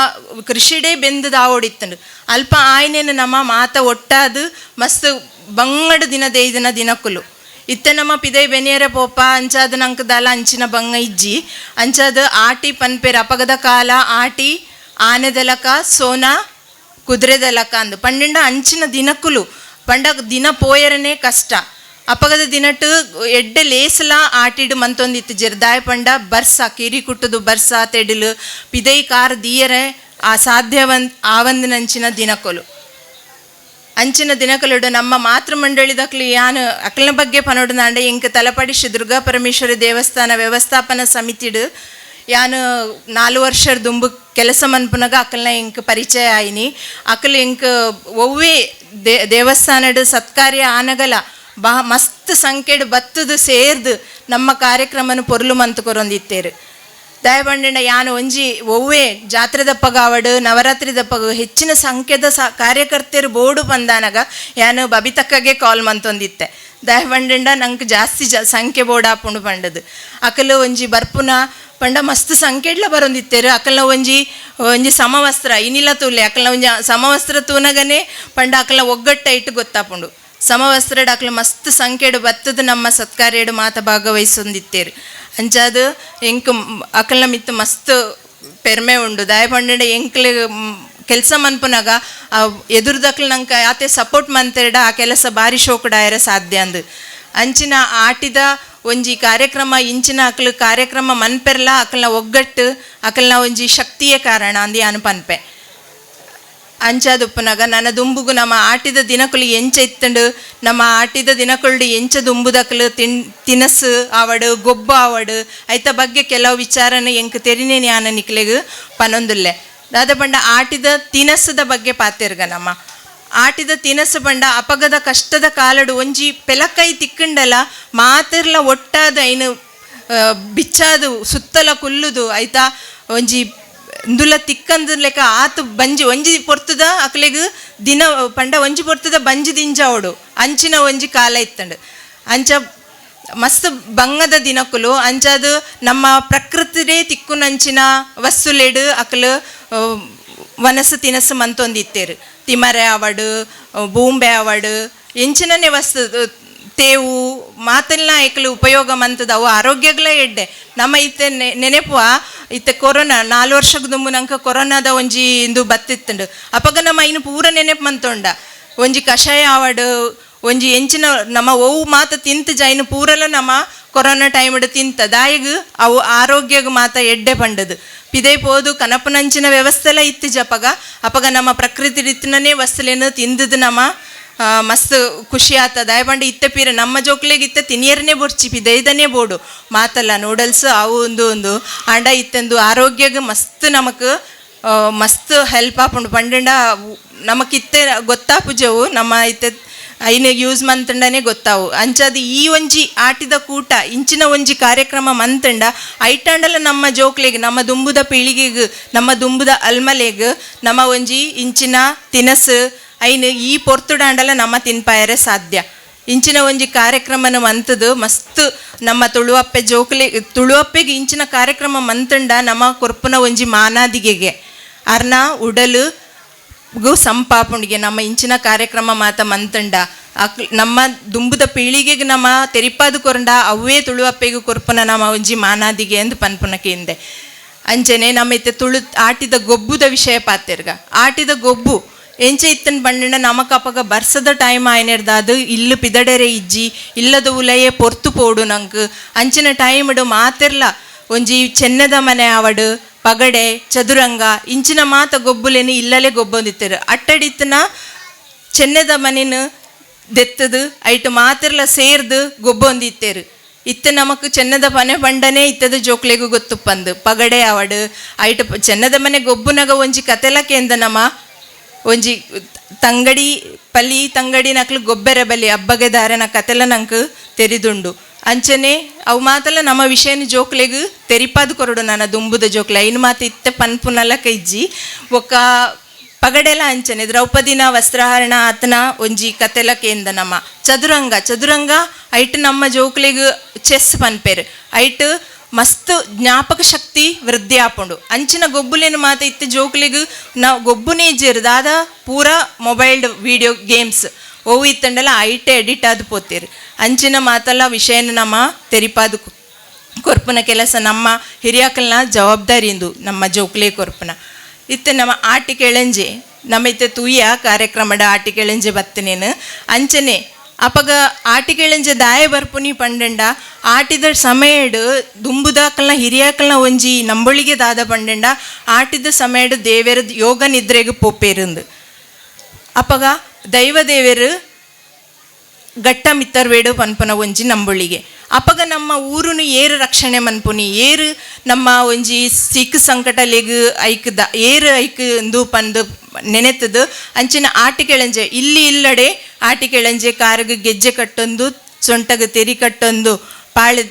ಕೃಷಿಡೇ ಬೆಂದು ದಾವೋಡಿತ್ತಂಡು. ಅಲ್ಪ ಆಯ್ನೇನು ನಮ್ಮ ಮಾತ ಒಟ್ಟಾದು ಮಸ್ತ್ ಬಂಗಡು ದಿನ ದೇಯ್ದಿನ ದಿನಕ್ಕುಲು. ಇತ್ತೆ ನಮ್ಮ ಪಿದೈ ಬೆನಿಯರೆ ಪೋಪ ಅಂಚಾದ ನಂಕದಾಲ ಅಂಚಿನ ಬಂಗ ಇಜ್ಜಿ. ಅಂಚಾದ ಆಟಿ ಪನ್ಪೇರು ಅಪಗದ ಕಾಲ ಆಟಿ ಆನೆದಲಕ ಸೋನಾ ಕುದುರೆದಲಕ ಅಂದು ಪಂಡೆಂಡ ಅಂಚಿನ ದಿನಕ್ಕುಲು ಪಂಡ ದಿನ ಪೋಯರನೇ ಕಷ್ಟ. ಅಪಗದ ದಿನಟ್ಟು ಎಡ್ಡೆ ಲೇಸಲ ಆಟಿಡು ಮಂತೊಂದಿತ್ತು ದಾಯ ಪಂಡ ಬರ್ಸ ಕಿರಿ ಕುಟ್ಟುದು ಬರ್ಸ ತೆಡಿಲು ಪಿದೈ ಕಾರ್ ದೀಯರೆ ಆ ಸಾಧ್ಯವನ್ ಆವಂದಿನಂಚಿನ ದಿನಕೊಲು. ಅಂಚಿನ ದಿನಕಲುಡು ನಮ್ಮ ಮಾತೃ ಮಂಡಳಿದಕ್ಲು ಯಾನು ಅಕ್ಲನ ಬಗ್ಗೆ ಪನೋಡು ಎಂಕ್ ತಲಪಾಡಿ ಶ್ರೀ ದುರ್ಗಾ ಪರಮೇಶ್ವರಿ ದೇವಸ್ಥಾನ ವ್ಯವಸ್ಥಾಪನಾ ಸಮಿತಿಡು ಯಾನು 4 ವರ್ಷದ ದುಂಬು ಕೆಲಸ ಮನ್ಪುನಗ ಅಕಲ್ನ ಎಂಕ್ ಪರಿಚಯ ಆಯಿನಿ. ಅಕಲ್ ಎಂಕ್ ಒವ್ವೇ ದೇವಸ್ಥಾನಡ್ ಸತ್ಕಾರ್ಯ ಆನಗಲ ಬಾ ಮಸ್ತ್ ಸಂಖ್ಯೆಡ್ ಬತ್ತದು ಸೇರ್ದು ನಮ್ಮ ಕಾರ್ಯಕ್ರಮನ ಪೊರ್ಲು ಮಂತು ಕೊರೊಂದಿತ್ತೇರು. ದಯಪಂಡಿಂಡ ಯಾನು ಒಂಜಿ ಒವ್ವೇ ಜಾತ್ರೆ ದಪ್ಪಗಾವಡು ನವರಾತ್ರಿ ದಪ್ಪಗ ಹೆಚ್ಚಿನ ಸಂಖ್ಯೆದ ಕಾರ್ಯಕರ್ತರು ಬೋರ್ಡು ಬಂದಾನಗ ಯಾನು ಬಬಿತಕ್ಕಗೆ ಕಾಲ್ ಮಂತೊಂದಿತ್ತೆ. ದಯಪಂಡಿಂಡ ನಂಗೆ ಜಾಸ್ತಿ ಸಂಖ್ಯೆ ಬೋರ್ಡ್ ಆಪುಂಡು ಪಂಡದು. ಅಕಲು ಒಂಜಿ ಬರ್ಪುನ ಪಂಡ ಮಸ್ತ್ ಸಂಖ್ಯೆಡ್ಲ ಬರೊಂದಿತ್ತೇರು. ಅಕಲ್ನ ಒಂಜಿ ಒಂಜಿ ಸಮವಸ್ತ್ರ ಇನಿಲ ತೂಲೆ ಅಕಲ್ನ ಒಂಜಿ ಸಮವಸ್ತ್ರ ತೂನಗನೆ ಪಂಡ ಅಕಲ್ನ ಒಗ್ಗಟ್ಟ ಇಟ್ಟು ಗೊತ್ತಾಪುಂಡು. ಸಮವಸ್ತ್ರಡ್ ಅಕಲ್ ಮಸ್ತ್ ಸಂಖ್ಯೆಡ್ ಬತ್ತದ ನಮ್ಮ ಸತ್ಕಾರ್ಯಡು ಮಾತ ಭಾಗವಹಿಸೊಂದಿತ್ತೇರು. ಅಂಚಾದ್ ಎಂಕ್ ಅಕಲ್ನ ಮಿತ್ತು ಮಸ್ತ್ ಪೆರ್ಮೆ ಉಂಡು. ದಯಪಂಡ ಎಂಕ್ಲೆ ಕೆಲಸ ಮನ್ಪುನಗ ಆ ಎದುರುದಕ್ಲು ನಂಗೆ ಆತೆ ಸಪೋರ್ಟ್ ಮಂತೆರಡ ಆ ಕೆಲಸ ಬಾರಿ ಶೋಕಡಾಯರ ಸಾಧ್ಯ ಅಂದು. ಅಂಚಿನ ಆಟಿದ ಒಂಜಿ ಕಾರ್ಯಕ್ರಮ ಇಂಚಿನ ಅಕ್ಲು ಕಾರ್ಯಕ್ರಮ ಮನ್ಪೆರ್ಲ ಅಕಲ್ನ ಒಗ್ಗಟ್ಟು ಅಕಲ್ನ ಒಂಜಿ ಶಕ್ತಿಯೇ ಕಾರಣ ಅಂದು ಯಾನು ಪನ್ಪೆ. ಅಂಚಾದುಪ್ಪುನಗ ನನ್ನ ದುಂಬುಗು ನಮ್ಮ ಆಟಿದ ದಿನಕುಲು ಎಂಚ ಇತ್ತಂಡು, ನಮ್ಮ ಆಟಿದ ದಿನಕುಲು ಎಂಚ ದುಂಬುದಕ್ಲು ತಿನಸು ಆವಡು ಗೊಬ್ಬು ಆವಡು ಐತ ಬಗ್ಗೆ ಕೆಲವು ವಿಚಾರನ ಎಂಕ್ ತೆರಿನೇ ಯಾನ ನಿಕ್ಲೆಗ್ ಪನೊಂದುಲ್ಲೆ. ದಾದ ಪಂಡ ಆಟಿದ ತಿನಸದ ಬಗ್ಗೆ ಪಾತೆರ್ಗ. ನಮ್ಮ ಆಟಿದ ತಿನಸು ಪಂಡ ಅಪಗದ ಕಷ್ಟದ ಕಾಲಡು ಒಂಜಿ ಪೆಲಕೈ ತಿಕ್ಕಂಡಲ ಮಾತಿರ್ಲ ಒಟ್ಟಾದ ಐನು ಬಿಚ್ಚಾದು ಸುತ್ತಲ ಕುಲ್ಲುದು ಐತಾ ಒಂಜಿ ಇಂದುಲ ತಿಕ್ಕಂದು ಲೆಕ್ಕ ಆತು ಬಂಜಿ ಒಂಜಿ ಪೊರ್ತುದ ಅಕ್ಲೆಗ್ ದಿನ ಪಂಡ ಒಂಜಿ ಪೊರ್ತುದ ಬಂಜಿ ದಿಂಜಾವಡು ಅಂಚಿನ ಒಂಜಿ ಕಾಲ ಇತ್ತಂಡು. ಅಂಚ ಮಸ್ತ್ ಬಂಗದ ದಿನಕುಲು. ಅಂಚಾದು ನಮ್ಮ ಪ್ರಕೃತಿರೇ ತಿಕ್ಕುನಂಚಿನ ವಸ್ತುಲೆಡು ಅಕ್ಲು ವನಸು ತಿನಸು ಮಂತೊಂದಿತ್ತೇರು. ತಿಮರೆ ಆವಡು ಬೂಂಬೆ ಆವಡು ಎಂಚಿನನೇ ವಸ್ತು ತೇವು ಮಾತೆಲ್ಲ ಎಕ್ಲು ಉಪಯೋಗ ಮಂತದ ಅವು ಆರೋಗ್ಯಗ್ಲೇ ಎಡ್ಡೆ. ನಮ್ಮ ಇತ್ತೆ ನೆನೆಪುವ ಇತ್ತೆ ಕೊರೋನಾ 4 ವರ್ಷಕ್ಕೆ ದುಂಬು ನಂಕ ಕೊರೋನಾದ ಒಂಜಿ ಇಂದು ಬತ್ತಿತ್ತಂಡು. ಅಪಗ ನಮ್ಮ ಇನ್ನು ಪೂರ ನೆನೆಪು ಮಂತೊಂಡ ಒಂಜಿ ಕಷಾಯ ಆವಡು ಒಂಜಿ ಎಂಚಿನ ನಮ್ಮ ಒವು ಮಾತ ತಿಂತ ಜೈನು ಪೂರಲ ನಮ್ಮ ಕೊರೋನಾ ಟೈಮ್ಡ್ ತಿಂತ ದಾಯಿಗ್ ಅವು ಆರೋಗ್ಯಗ್ ಮಾತ ಎಡ್ಡೆ ಪಂಡದು. ಪಿದೆ ಪೋದು ಕನಪನಂಚಿನ ವ್ಯವಸ್ಥೆಲ್ಲ ಇತ್ತು ಜಪಗ. ಅಪಗ ನಮ್ಮ ಪ್ರಕೃತಿ ರೀತಿನೇ ವಸ್ತುಲೇನು ತಿಂದದು ನಮ್ಮ ಮಸ್ತ್ ಖುಷಿ ಆತ. ದಯಪಂಡ ಇತ್ತೆ ಪೀರ ನಮ್ಮ ಜೋಕ್ಲೆಗ್ ಇತ್ತೆ ತಿನಿಯರನೇ ಬೊರ್ಚಿ ಪಿದೈದನೇ ಬೋಡು ಮಾತಲ್ಲ ನೂಡಲ್ಸ್ ಅವು ಒಂದು ಒಂದು ಆಂಡ ಇತ್ತೆಂದು ಆರೋಗ್ಯಗ್ ಮಸ್ತ್ ನಮಕ್ ಮಸ್ತ್ ಹೆಲ್ಪ್ ಆಪುಂಡು ಪಂಡಂಡ ನಮಕ್ ಇತ್ತೆ ಗೊತ್ತಾಪುಜವು ನಮ್ಮ ಇತ್ತೆ ಐನ ಯೂಸ್ ಮಂತಂಡನೆ ಗೊತ್ತಾವು. ಅಂಚಾದ ಈ ಒಂಜಿ ಆಟಿದ ಕೂಟ ಇಂಚಿನ ಒಂಜಿ ಕಾರ್ಯಕ್ರಮ ಮಂತಂಡ ಐಟಾಂಡಲ ನಮ್ಮ ಜೋಕ್ಲೆಗ್ ನಮ್ಮ ದುಂಬುದ ಪೀಳಿಗೆಗ್ ನಮ್ಮ ದುಂಬುದ ಅಲ್ಮಲೆಗ್ ನಮ್ಮ ಒಂಜಿ ಇಂಚಿನ ತಿನಸು ಐನು ಈ ಪೊರ್ತುಡಾಂಡಲ ನಮ್ಮ ತಿನ್ಪಾಯರೆ ಸಾಧ್ಯ. ಇಂಚಿನ ಒಂಜಿ ಕಾರ್ಯಕ್ರಮನ ಮಂತದು ಮಸ್ತ್ ನಮ್ಮ ತುಳುವಪ್ಪೆ ಜೋಕ್ಲೆ ತುಳುವಪ್ಪೆಗೆ ಇಂಚಿನ ಕಾರ್ಯಕ್ರಮ ಮಂತಂಡ ನಮ್ಮ ಕೊರ್ಪುನ ಒಂಜಿ ಮಾನಾದಿಗೆಗೆ ಅರ್ನ ಉಡಲು ಗು ಸಂಪಾಪುಂಡಿಗೆ ನಮ್ಮ ಇಂಚಿನ ಕಾರ್ಯಕ್ರಮ ಮಾತ ಮಂತಂಡ ನಮ್ಮ ದುಂಬುದ ಪೀಳಿಗೆಗೆ ನಮ್ಮ ತೆರಿಪಾದು ಕೊರಂಡ ಅವೇ ತುಳುವಪ್ಪೆಗೆ ಕೊರ್ಪುನ ನಮ್ಮ ಒಂಜಿ ಮಾನಾದಿಗೆ ಎಂದು ಪನ್ಪುನಕ್ಕೆ ಹಿಂದೆ. ಅಂಚನೆ ನಮ್ಮ ಇತ್ತೆ ತುಳು ಆಟಿದ ಗೊಬ್ಬುದ ವಿಷಯ ಪಾತೆರ್ಗ. ಆಟಿದ ಗೊಬ್ಬು ಎಂಚ ಇತ್ತನ್ ಬಂಡಂಡ ನಮಕ್ ಅಪಗ ಬರ್ಸದ ಟೈಮ್ ಆಯ್ನೆರ್ದಾದು ಇಲ್ಲು ಪಿದಡೆರೆ ಇಜ್ಜಿ ಇಲ್ಲದ ಉಲಯೇ ಪೊರ್ತು ಪೋಡು ನಂಕ್ ಅಂಚಿನ ಟೈಮ್ಡು ಮಾತೆರ್ಲ ಒಂಜಿ ಚೆನ್ನದ ಮನೆ ಆವಡು ಪಗಡೆ ಚದುರಂಗ ಇಂಚಿನ ಮಾತ ಗೊಬ್ಬುಲೇನು ಇಲ್ಲಲೇ ಗೊಬ್ಬೊಂದಿತ್ತರು. ಅಟ್ಟಡಿತ್ತನ ಚೆನ್ನದ ಮನೆನು ದೆತ್ತದು ಐಟು ಮಾತೆರ್ಲ ಸೇರ್ದು ಗೊಬ್ಬೊಂದಿತ್ತೇರು. ಇತ್ತೆ ನಮಕ್ ಚೆನ್ನದ ಪನೆ ಪಂಡನೆ ಇತ್ತದ ಜೋಕ್ಲೆಗು ಗೊತ್ತುಪ್ಪಂದು ಪಗಡೆ ಆವಡು ಐಟ್ ಚೆನ್ನದ ಮನೆ ಗೊಬ್ಬುನಗ ಒಂಜಿ ಕತೆಲ ಕೇಂದ ನಮ ಒಂಜಿ ತಂಗಡಿ ಪಲಿ ತಂಗಡಿ ನಕ್ಲು ಗೊಬ್ಬೆರ ಬಲಿ ಅಬ್ಬಗೆ ದಾರನ ಕತೆಲ ನಂಕ್ ತೆರಿದುಂಡು. ಅಂಚನೆ ಅವು ಮಾತಲ ನಮ್ಮ ವಿಷಯನ ಜೋಕ್ಲೆಗ್ ತೆರಿಪಾದ ಕೊರಡು ನನ್ನ ದುಂಬುದ ಜೋಕ್ಲೆ ಐನು ಮಾತು ಇತ್ತೆ ಪನ್ಪುನಲ ಕೈಜ್ಜಿ. ಬೊಕ್ಕ ಪಗಡೆಲ ಅಂಚನೆ ದ್ರೌಪದಿನ ವಸ್ತ್ರಹರಣ ಆತನ ಒಂಜಿ ಕತೆಲ ಕೇಂದ ನಮ್ಮ ಚದುರಂಗ ಚದುರಂಗ ಐಟ್ ನಮ್ಮ ಜೋಕ್ಲೆಗ್ ಚೆಸ್ ಪನ್ಪೇರು ಐಟ್ ಮಸ್ತ್ ಜ್ಞಾಪಕ ಶಕ್ತಿ ವೃದ್ಧಿ ಆಪುಂಡು. ಅಂಚಿನ ಗೊಬ್ಬುಲೇನು ಮಾತ ಇತ್ತೆ ಜೋಕ್ಲೆಗ್ ನಾವು ಗೊಬ್ಬುನೇ ಇಜ್ಜೆರ್ ದಾದ ಪೂರ mobile video games ಒವು ಇತ್ತಂಡಲ ಐಟೆ ಎಡಿಟ್ ಆದ್ ಪೋತೇರು. ಅಂಚಿನ ಮಾತಲ್ಲ ವಿಷಯನ ನಮ್ಮ ತೆರಿಪಾದ ಕೊರ್ಪುನ ಕೆಲಸ ನಮ್ಮ ಹಿರಿಯಾಕಲ್ನ ಜವಾಬ್ದಾರಿ ಇಂದು ನಮ್ಮ ಜೋಕ್ಲೆ ಕೊರ್ಪುನ. ಇತ್ತೆ ನಮ್ಮ ಆಟಿಕೆಳಂಜೆ ನಮ್ಮ ಇತ್ತೆ ತೂಯ ಕಾರ್ಯಕ್ರಮದ ಆಟಿಕೆಳಂಜೆ ಬತ್ತನೇನು ಅಂಚನೆ ಅಪಗ ಆಟಿಕೆಳಂಜೆ ದಾಯ ಬರ್ಪುನಿ ಪಂಡೆಂಡ ಆಟಿದ ಸಮಯಡ್ ದುಂಬುದಾಕಲ್ನ ಹಿರಿಯಾಕಲ್ನ ಒಂಜಿ ನಂಬೊಳಿಗೆ ದಾದ ಪಂಡೆಂಡ ಆಟಿದ ಸಮಯಡ್ ದೇವೆರ ಯೋಗ ನಿದ್ರೆಗ್ ಪೋಪೇರಿಂದು. ಅಪಗ ದೈವ ದೇವೆರು ಗಟ್ಟ ಮಿತ್ತರ್ವೇಡು ಪನ್ಪುನ ಒಂಜಿ ನಂಬೊಳಿಗೆ. ಅಪಗ ನಮ್ಮ ಊರುನು ಏರು ರಕ್ಷಣೆ ಮನ್ಪುನಿ ಏರು ನಮ್ಮ ಒಂಜಿ ಸಿಕ್ ಸಂಕಟಲೆಗ್ ಐಕ್ the ಏರು ಐಕ್ ಇಂದು ಪಂದು ನೆನೆತದು. ಅಂಚಿನ ಆಟಿಕೆಳಂಜೆ ಇಲ್ಲಿ ಇಲ್ಲಡೆ ಆಟಿಕೆಳಂಜೆ ಕಾರಗ್ ಗೆಜ್ಜೆ ಕಟ್ಟೊಂದು ಸೊಂಟಗ್ ತೆರಿ ಕಟ್ಟೊಂದು ಪಾಳೆ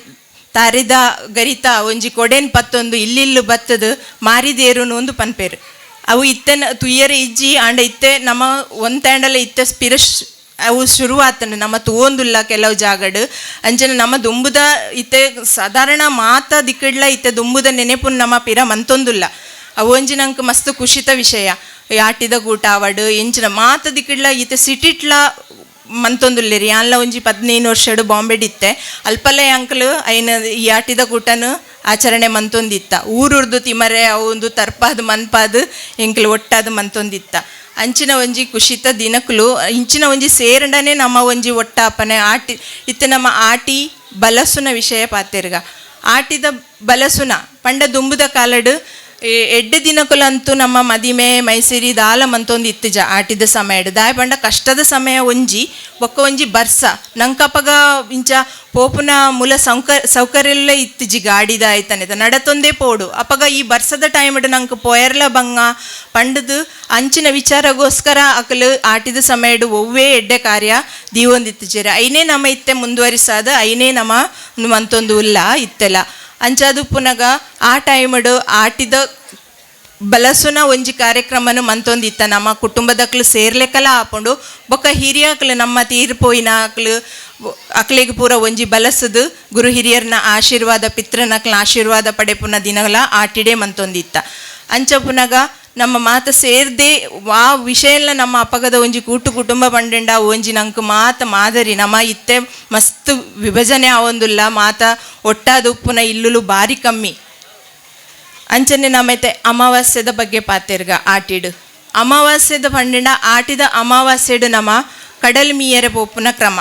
ತಾರಿದ ಗರಿತ ಒಂಜಿ ಕೊಡೆನ್ ಪತ್ತೊಂದು ಇಲ್ಲಿಲ್ಲು ಬತ್ತದು ಮಾರಿದೇರುನು ಒಂದು ಪನ್ಪೇರು. ಅವು ಇತ್ತೆನ ತುಯ್ಯರೆ ಇಜ್ಜಿ ಆಂಡ ಇತ್ತೆ ನಮ್ಮ ಒಂತಾಂಡಲ ಇತ್ತೆ ಸ್ಪಿರಶ್ ಅವು ಶುರುವಾತನ ನಮ್ಮ ತೂವೊಂದುಲ್ಲ ಕೆಲವು ಜಾಗಡ್. ಅಂಚನೆ ನಮ್ಮ ದುಂಬುದ ಇತ್ತೆ ಸಾಧಾರಣ ಮಾತ ದಿಕ್ಕಡ್ಲ ಇತ್ತೆ ದುಂಬುದ ನೆನೆಪುನ್ ನಮ್ಮ ಪಿರ ಮಂತೊಂದುಲ್ಲ. ಅವು ಒಂಜಿ ನಂಕ್ ಮಸ್ತ್ ಖುಷಿತ ವಿಷಯ. ಆಟಿದ ಕೂಟ ಆವಡ್ ಎಂಚಿನ ಮಾತ ದಿಕ್ಕಡ್ಲ ಇತ್ತೆ ಸಿಟಿಟ್ಲ ಮಂತೊಂದುಲ್ಲೆರ್. ಯಾನ್ಲ ಒಂಜಿ 15 ವರ್ಷಡ್ ಬಾಂಬೆಡ್ ಇತ್ತೆ ಅಲ್ಪಲ್ಲೇ ಅಂಕಲ್ ಐನ ಈ ಆಟಿದ ಕೂಟನು ಆಚರಣೆ ಮಂತೊಂದಿತ್ತ. ಊರುರ್ದು ತಿಮರೆ ಅವು ಒಂದು ತರ್ಪಾದ್ ಮನ್ಪಾದ್ ಎಂಕ್ಲು ಒಟ್ಟಾದ್ ಮಂತೊಂದಿತ್ತ. ಅಂಚಿನ ಒಂಜಿ ಖುಷಿತ ದಿನಕುಲು ಇಂಚಿನ ಒಂಜಿ ಸೇರಂಡನೆ ನಮ್ಮ ಒಂಜಿ ಒಟ್ಟಾಪನೆ ಆಟಿ ಇತ್ತೆ ನಮ್ಮ ಆಟಿ ಬಲಸುನ ವಿಷಯ ಪಾತೆರ್ಗ. ಆಟಿದ ಬಲಸುನ ಪಂಡ ದುಂಬುದ ಕಾಲಡ್ ಎಡ್ಡೆ ದಿನಕುಲಂತೂ ನಮ್ಮ ಮದಿಮೆ ಮೈಸಿರಿ ದಾಲ ಮಂತೊಂದು ಇತ್ತಿಜ ಆಟಿದ ಸಮಯಡ್. ದಾಯ ಪಂಡ ಕಷ್ಟದ ಸಮಯ ಒಂಜಿ ಬೊಕ್ಕ ಒಂಜಿ ಬರ್ಸ ನಂಕಪಗ ಇಂಚ ಪೋಪುನ ಮೂಲ ಸೌಕರ್ಯ ಇತ್ತಿಜಿ ಗಾಡಿದ ಆಯ್ತಾನೆ ನಡತೊಂದೇ ಪೋಡು. ಅಪಗ ಈ ಬರ್ಸದ ಟೈಮ್ಡ್ ನಂಗೆ ಪೋಯರ್ಲ ಬಂಗ ಪಂಡದು ಅಂಚಿನ ವಿಚಾರಗೋಸ್ಕರ ಅಕಲು ಆಟಿದ ಸಮಯಡ್ ಒವ್ವೇ ಎಡ್ಡೆ ಕಾರ್ಯ ದೀವೊಂದಿತ್ತಿಜೆರ್. ಐನೇ ನಮ್ಮ ಇತ್ತೆ ಮುಂದುವರಿಸಾದ ಐನೇ ನಮ್ಮ ಮಂತೊಂದು ಉಲ್ಲ ಇತ್ತೆಲ್ಲ. ಅಂಚಾದು ಪುನಗ ಆ ಟೈಮ್ಡ್ ಆಟಿದ ಬಲಸುನ ಒಂಜಿ ಕಾರ್ಯಕ್ರಮನು ಮಂತೊಂದಿತ್ತ ನಮ್ಮ ಕುಟುಂಬದಕ್ಲು ಸೇರ್ಲೆಕ್ಕಲ ಆಪುಂಡು. ಬೊಕ್ಕ ಹಿರಿಯಾಕ್ಲು ನಮ್ಮ ತೀರ್ಪೋಯಿನ ಅಕ್ಲು ಅಕ್ಲೆಗ್ ಪೂರ ಒಂಜಿ ಬಲಸುದು ಗುರು ಹಿರಿಯರ್ನ ಆಶೀರ್ವಾದ ಪಿತ್ರನಕ್ಲ ಆಶೀರ್ವಾದ ಪಡೆಪುನ ದಿನಗಳ ಆಟಿಡೆ ಮಂತೊಂದಿತ್ತ. ಅಂಚ ಪುನಗ ನಮ್ಮ ಮಾತ ಸೇರ್ದೆ ಆ ವಿಷಯ ಎಲ್ಲ ನಮ್ಮ ಅಪಗದ ಒಂಜಿ ಕೂಟು ಕುಟುಂಬ ಪಂಡೆಂಡ ಒಂಜಿ ನಂಕ್ ಮಾತ ಮಾದರಿ. ನಮ್ಮ ಇತ್ತೆ ಮಸ್ತ್ ವಿಭಜನೆ ಆವೊಂದುಲ್ಲ ಮಾತ ಒಟ್ಟಾದ ಉಪ್ಪುನ ಇಲ್ಲುಲು ಬಾರಿ ಕಮ್ಮಿ. ಅಂಚನೆ ನಮ್ಮೈತೆ ಅಮಾವಾಸ್ಯದ ಬಗ್ಗೆ ಪಾತೆರ್ಗ ಆಟಿಡು ಅಮಾವಾಸ್ಯದ ಪಂಡೆಂಡ ಆಟಿದ ಅಮಾವಾಸ್ಯಡು ನಮ್ಮ ಕಡಲ್ ಮೀಯರೆ ಪೋಪುನ ಕ್ರಮ.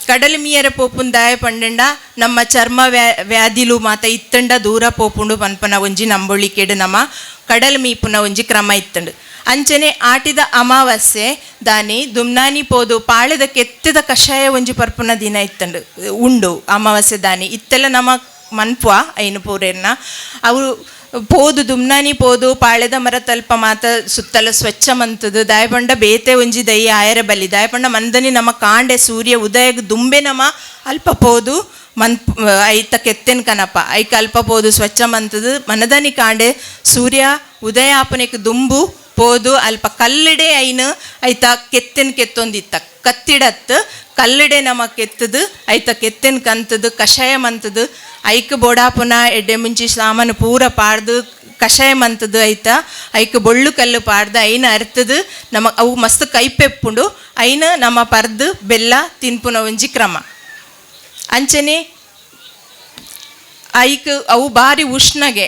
ಕಡಲ್ ಮೀಯರೆ ಪೋಪುನ ದಾಯ ಪಂಡೆಂಡ ನಮ್ಮ ಚರ್ಮ ವ್ಯಾಧಿಲು ಮಾತ ಇತ್ತಂಡ ದೂರ ಪೋಪುಂಡು ಪನ್ಪನ ಒಂಜಿ ನಂಬೊಳಿಕೆಡು ನಮ್ಮ ಕಡಲ್ ಮೀಪುನ ಒಂಜಿ ಕ್ರಮ ಇತ್ತಂಡು. ಅಂಚನೆ ಆಟಿದ ಅಮಾವಾಸ್ಯೆ ದಾನಿ ದುಮ್ನಾನಿ ಪೋದು ಪಾಳೆದ ಕೆತ್ತದ ಕಷಾಯ ಒಂಜಿ ಪರ್ಪುನ ದಿನ ಇತ್ತಂಡು ಉಂಡು ಅಮಾವಾಸ್ಯೆ ದಾನಿ. ಇತ್ತೆಲ್ಲ ನಮ್ಮ ಮನ್ಪುವ ಐನು ಪೂರೆರ್ನ ಅವು ಪೋದು ದುಮ್ನಾನಿ ಪೋದು ಪಾಳೆದ ಮರ ತಲ್ಪ ಮಾತ ಸುತ್ತಲ ಸ್ವಚ್ಛ ಮಂತದು ದಾಯಪಂಡ ಬೇತೆ ಒಂಜಿ ದೈ ಆಯರ ಬಲಿ ದಾಯಪಂಡ ಮಂದನಿ ನಮ್ಮ ಕಾಂಡೆ ಸೂರ್ಯ ಉದಯಗ್ ದುಂಬೆ ನಮ್ಮ ಅಲ್ಪ ಪೋದು ಮನ್ ಐತ ಕೆತ್ತೆನ್ ಕನಪ ಐಕ ಅಲ್ಪ ಪೋದು ಸ್ವಚ್ಛ ಮಂತದು ಮನದನಿ ಕಾಂಡೆ ಸೂರ್ಯ ಉದಯ ಆಪನೆಕ್ ದುಂಬು ಪೋದು ಅಲ್ಪ ಕಲ್ಲಿಡೆ ಐನು ಐತ ಕೆತ್ತೆನ್ ಕೆತ್ತೊಂದಿತ್ತ ಕತ್ತಿಡತ್ ಕಲ್ಲಿಡೆ ನಮ ಕೆತ್ತದು ಐತ ಕೆತ್ತೆನ್ ಕಂತದು ಕಷಾಯ ಮಂತದು ಐಕ್ ಬೋಡಾಪುನ ಎಡ್ಡೆ ಮುಂಚಿ ಸಾಮಾನು ಪೂರ ಪಾಡ್ದು ಕಷಾಯ ಮಂತದು ಐತ ಐಕ್ ಬೊಳ್ಳು ಕಲ್ಲು ಪಾಡ್ದು ಐನ ಅರ್ತದು ನಮ ಅವು ಮಸ್ತ್ ಕೈಪೆಪ್ಪುಂಡು ಐನ ನಮ್ಮ ಪರ್ದು ಬೆಲ್ಲ ತಿನ್ಪುನ ಒಂಜಿ ಕ್ರಮ. ಅಂಚನೆ ಐಕ್ ಅವು ಬಾರಿ ಉಷ್ಣಗೆ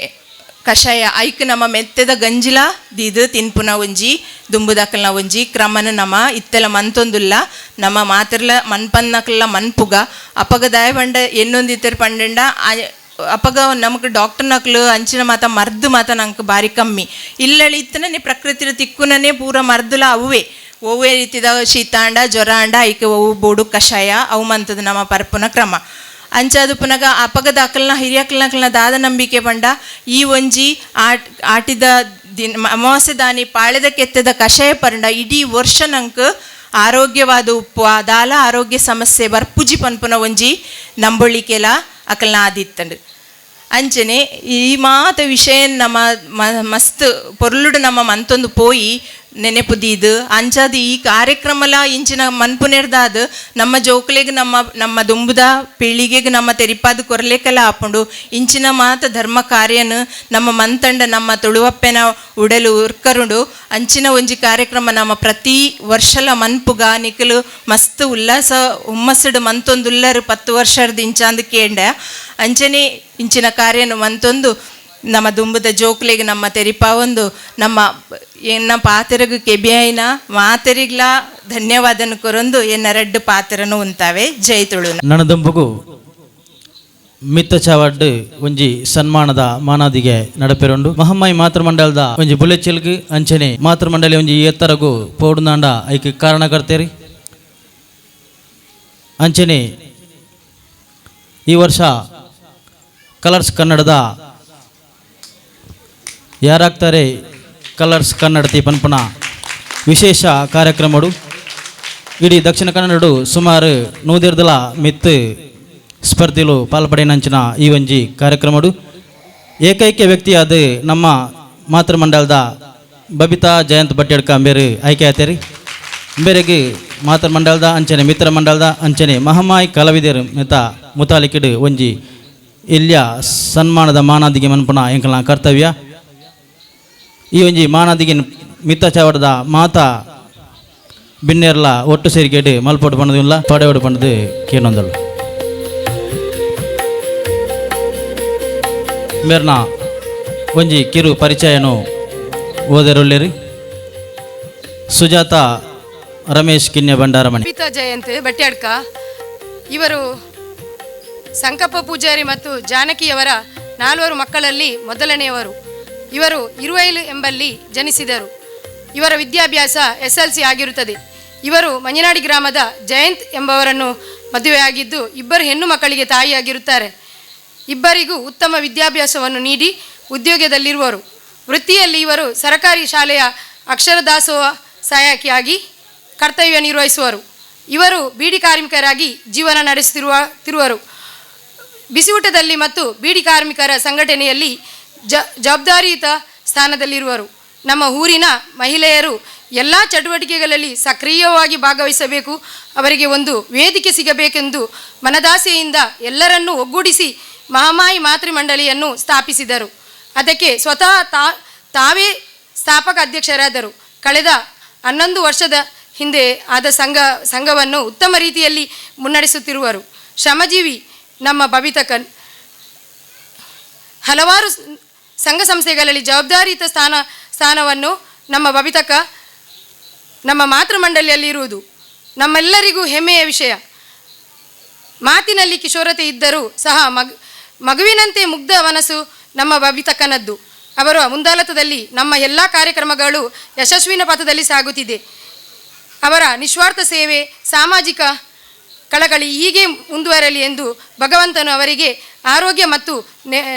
ಕಷಾಯ ಐಕ್ ನಮ್ಮ ಮೆತ್ತೆದ ಗಂಜಿಲ ದೀದು ತಿನ್ಪುನ ಒಂಜಿ ದುಂಬುದಕಲ್ನ ಒಂಜಿ ಕ್ರಮನ ನಮ್ಮ ಇತ್ತೆಲ ಮಂತೊಂದುಲ್ಲ ನಮ್ಮ ಮಾತಿರ್ಲ ಮನ್ಪನ್ನಕಲ್ಲ ಮನ್ಪುಗ. ಅಪಗ ದಾಯ ಪಂಡ ಎನ್ನೊಂದಿತ್ತೆರ್ ಪಂಡೆಂಡ ಅಪಗ ನಮಕ್ ಡಾಕ್ಟರ್ ನಕ್ಲು ಅಂಚಿನ ಮಾತ ಮರ್ದು ಮಾತ ನಂಗೆ ಬಾರಿ ಕಮ್ಮಿ ಇಲ್ಲಳಿ ಇತ್ತನೇ ಪ್ರಕೃತಿರ ತಿಕ್ಕುನನೇ ಪೂರ ಮರ್ದುಲ ಅವೇ ಒವ್ವೇ ರೀತಿದ ಶೀತ ಆಂಡ ಜ್ವರ ಆಂಡ ಐಕ್ ಒವು ಬೋಡು ಕಷಾಯ ಅವು ಮಂತದ ನಮ್ಮ ಪರ್ಪುನ ಕ್ರಮ. ಅಂಚಾದ್ ಪುನಗ ಅಪಗದ ಅಕಲ್ನ ಹಿರಿಯಕಲ್ನಕಲ್ನ ದಾದ ನಂಬಿಕೆ ಪಂಡ ಈ ಒಂಜಿ ಆಟ್ ಆಟಿದ ದಿನ ಅಮಾವಾಸ್ಯೆ ದಾನಿ ಪಾಳೆದ ಕೆತ್ತದ ಕಷಾಯ ಪರಂಡ ಇಡೀ ವರ್ಷ ನಂಕ್ ಆರೋಗ್ಯವಾದ ಉಪ್ಪು ದಾಲ ಆರೋಗ್ಯ ಸಮಸ್ಯೆ ಬರ್ಪುಜಿ ಪನ್ಪುನ ಒಂಜಿ ನಂಬೊಳಿಕೆಲ ಅಕಲ್ನ ಆದಿತ್ತಂಡು. ಅಂಚನೆ ಈ ಮಾತ ವಿಷಯ ನಮ್ಮ ಮಸ್ತ್ ಪೊರ್ಲುಡು ನಮ್ಮ ಮಂತೊಂದು ಪೋಯಿ ನೆನೆಪು ದೀದು ಅಂಚಾದ್ ಈ ಕಾರ್ಯಕ್ರಮಲ ಇಂಚಿನ ಮನ್ಪುನೆರ್ದಾದ್ ನಮ್ಮ ಜೋಕುಲೆಗ್ ನಮ್ಮ ನಮ್ಮ ದುಂಬುದ ಪೀಳಿಗೆಗ್ ನಮ್ಮ ತೆರಿಪಾದ ಕೊರ್ಲೇಕಲ ಆಪುಂಡು. ಇಂಚಿನ ಮಾತ ಧರ್ಮ ಕಾರ್ಯನು ನಮ್ಮ ಮಂತಂಡ ನಮ್ಮ ತುಳುವಪ್ಪೆನ ಉಡಲು ಉರ್ಕರುಂಡು. ಅಂಚಿನ ಒಂಜಿ ಕಾರ್ಯಕ್ರಮ ನಮ್ಮ ಪ್ರತಿ ವರ್ಷಲ ಮನ್ಪುಗ ನಿಕಲು ಮಸ್ತ್ ಉಲ್ಲಾಸ ಹುಮ್ಮಸ್ಸುಡು ಮಂತೊಂದುಲ್ಲರು 10 ವರ್ಷದ ಇಂಚಾಂದು ಕೇಂಡ. ಅಂಚನೆ ಇಂಚಿನ ಕಾರ್ಯನು ಮಂತೊಂದು ನಮ್ಮ ದುಂಬುದ ಜೋಕ್ಲೆಗ್ ನಮ್ಮ ತೆರಿಪಾವೊಂದು ನಮ್ಮ ಎನ್ನ ಪಾತೆರಗು ಕೆಬಿಯಾಯಿನ ಮಾತೆರಿಗ್ಲ ಧನ್ಯವಾದನು ಕೊರೊಂದು ಎನ್ನ ರಡ್ಡು ಪಾತೆರನು ಉಂತಾವೆ. ಜೈ ತುಳು. ನನ್ನ ದುಂಬುಗು ಮಿತ್ತ ಚಾವಡ್ಡು ಒಂಜಿ ಸನ್ಮಾನದ ಮಾನಾದಿಗೆ ನಡಪೆರುಂಡು. ಮಹಮ್ಮಾಯಿ ಮಾತೃಮಂಡಲದ ಒಂಜಿ ಬುಲೆಚಿಲ್ಗ್ ಅಂಚನೆ ಮಾತೃಮಂಡಲಿ ಒಂಜಿ ಎತ್ತರಗು ಪೋಡುನಾಂಡ ಐಕ್ ಕಾರಣಕರ್ತೇರಿ. ಅಂಚನೆ ಈ ವರ್ಷ ಕಲರ್ಸ್ ಕನ್ನಡದ ಯಾರಾಗ್ತಾರೆ ಕಲರ್ಸ್ ಕನ್ನಡತಿ ಪನ್ಪುನ ವಿಶೇಷ ಕಾರ್ಯಕ್ರಮಡು ಇಡೀ ದಕ್ಷಿಣ ಕನ್ನಡ ಸುಮಾರು 100 ಮಿತ್ತು ಸ್ಪರ್ಧಿಲು ಪಾಲ್ಪಡೆನಂಚಿನ ಈ ಒಂಜಿ ಕಾರ್ಯಕ್ರಮಡು ಏಕೈಕ ವ್ಯಕ್ತಿಯಾದ ನಮ್ಮ ಮಾತೃಮಂಡಲದ ಬಬಿತಾ ಜಯಂತ್ ಬಟ್ಟೆಡ್ಕ ಅಂಬೇರು ಆಯ್ಕೆ ಆಯ್ತೇರಿ. ಅಂಬೇರಿಗೆ ಮಾತೃಮಂಡಲದ ಅಂಚನೆ ಮಿತ್ರ ಮಂಡಲದ ಅಂಚನೆ ಮಹಮಾಯಿ ಕಲಾವಿದರು ಮಿತ ಮುತಾಲಿಕಿಡು ಒಂಜಿ ಇಲ್ಯ ಸನ್ಮಾನದ ಮಾನಾದಿಗೆ ಮನ್ಪುನ ಎಂಕಲ್ನ ಕರ್ತವ್ಯ. ಈ ಒಂಜಿ ಮಾನಾದಿಗೆ ಮಿತ್ತ ಚಾವಡದ ಮಾತಾ ಬಿನ್ನೇರ್ಲ ಒಟ್ಟು ಸೇರಿಕೆಡು ಮಲ್ಪೋಡು ಪಣ್ಣದಿಲ್ಲ ಪಡೆಯೋಡು ಪಣ್ಣದು ಕೇನೊಂದಳು. ಮೇರ್ನ ಒಂಜಿ ಕಿರು ಪರಿಚಯನು ಓದರುಳ್ಳೇರಿ. ಸುಜಾತ ರಮೇಶ್ ಕಿನ್ಯ ಭಂಡಾರಮಣಿ. ಬಬಿತಾ ಜಯಂತ್ ಬಟ್ಯಾಡ್ಕ ಇವರು ಸಂಕಪ್ಪ ಪೂಜಾರಿ ಮತ್ತು ಜಾನಕಿಯವರ 4 ಮಕ್ಕಳಲ್ಲಿ ಮೊದಲನೆಯವರು. ಇವರು ಇರುವೈಲು ಎಂಬಲ್ಲಿ ಜನಿಸಿದರು. ಇವರ ವಿದ್ಯಾಭ್ಯಾಸ SLC ಆಗಿರುತ್ತದೆ. ಇವರು ಮಂಜನಾಡಿ ಗ್ರಾಮದ ಜಯಂತ್ ಎಂಬವರನ್ನು ಮದುವೆಯಾಗಿದ್ದು 2 ಹೆಣ್ಣು ಮಕ್ಕಳಿಗೆ ತಾಯಿಯಾಗಿರುತ್ತಾರೆ. ಇಬ್ಬರಿಗೂ ಉತ್ತಮ ವಿದ್ಯಾಭ್ಯಾಸವನ್ನು ನೀಡಿ ಉದ್ಯೋಗದಲ್ಲಿರುವರು. ವೃತ್ತಿಯಲ್ಲಿ ಇವರು ಸರಕಾರಿ ಶಾಲೆಯ ಅಕ್ಷರದಾಸೋಹ ಸಹಾಯಕಿಯಾಗಿ ಕರ್ತವ್ಯ ನಿರ್ವಹಿಸುವರು. ಇವರು ಬೀಡಿ ಕಾರ್ಮಿಕರಾಗಿ ಜೀವನ ನಡೆಸುತ್ತಿರುವರು. ಬಿಸಿಯೂಟದಲ್ಲಿ ಮತ್ತು ಬೀಡಿ ಕಾರ್ಮಿಕರ ಸಂಘಟನೆಯಲ್ಲಿ ಜವಾಬ್ದಾರಿಯುತ ಸ್ಥಾನದಲ್ಲಿರುವರು. ನಮ್ಮ ಊರಿನ ಮಹಿಳೆಯರು ಎಲ್ಲ ಚಟುವಟಿಕೆಗಳಲ್ಲಿ ಸಕ್ರಿಯವಾಗಿ ಭಾಗವಹಿಸಬೇಕು, ಅವರಿಗೆ ಒಂದು ವೇದಿಕೆ ಸಿಗಬೇಕೆಂದು ಮನದಾಸೆಯಿಂದ ಎಲ್ಲರನ್ನೂ ಒಗ್ಗೂಡಿಸಿ ಮಹಾಮಾಯಿ ಮಾತೃಮಂಡಳಿಯನ್ನು ಸ್ಥಾಪಿಸಿದರು. ಅದಕ್ಕೆ ಸ್ವತಃ ತಾವೇ ಸ್ಥಾಪಕ ಅಧ್ಯಕ್ಷರಾದರು. ಕಳೆದ 11 ವರ್ಷದ ಹಿಂದೆ ಆದ ಸಂಘವನ್ನು ಉತ್ತಮ ರೀತಿಯಲ್ಲಿ ಮುನ್ನಡೆಸುತ್ತಿರುವರು. ಶ್ರಮಜೀವಿ ನಮ್ಮ ಬಬಿತಕನ್ ಹಲವಾರು ಸಂಘ ಸಂಸ್ಥೆಗಳಲ್ಲಿ ಜವಾಬ್ದಾರಿಯುತ ಸ್ಥಾನವನ್ನು ನಮ್ಮ ಬಬಿತಕ ನಮ್ಮ ಮಾತೃಮಂಡಳಿಯಲ್ಲಿ ಇರುವುದು ನಮ್ಮೆಲ್ಲರಿಗೂ ಹೆಮ್ಮೆಯ ವಿಷಯ. ಮಾತಿನಲ್ಲಿ ಕಿಶೋರತೆ ಇದ್ದರೂ ಸಹ ಮಗುವಿನಂತೆ ಮುಗ್ಧ ಮನಸ್ಸು ನಮ್ಮ ಬಬಿತಕ್ಕನದ್ದು. ಅವರ ಮುಂದಾಳತ್ವದಲ್ಲಿ ನಮ್ಮ ಎಲ್ಲ ಕಾರ್ಯಕ್ರಮಗಳು ಯಶಸ್ವಿನ ಪಥದಲ್ಲಿ ಸಾಗುತ್ತಿದೆ. ಅವರ ನಿಸ್ವಾರ್ಥ ಸೇವೆ, ಸಾಮಾಜಿಕ ಕಳಕಳಿ ಹೀಗೆ ಮುಂದುವರಲಿ ಎಂದು ಭಗವಂತನು ಅವರಿಗೆ ಆರೋಗ್ಯ ಮತ್ತು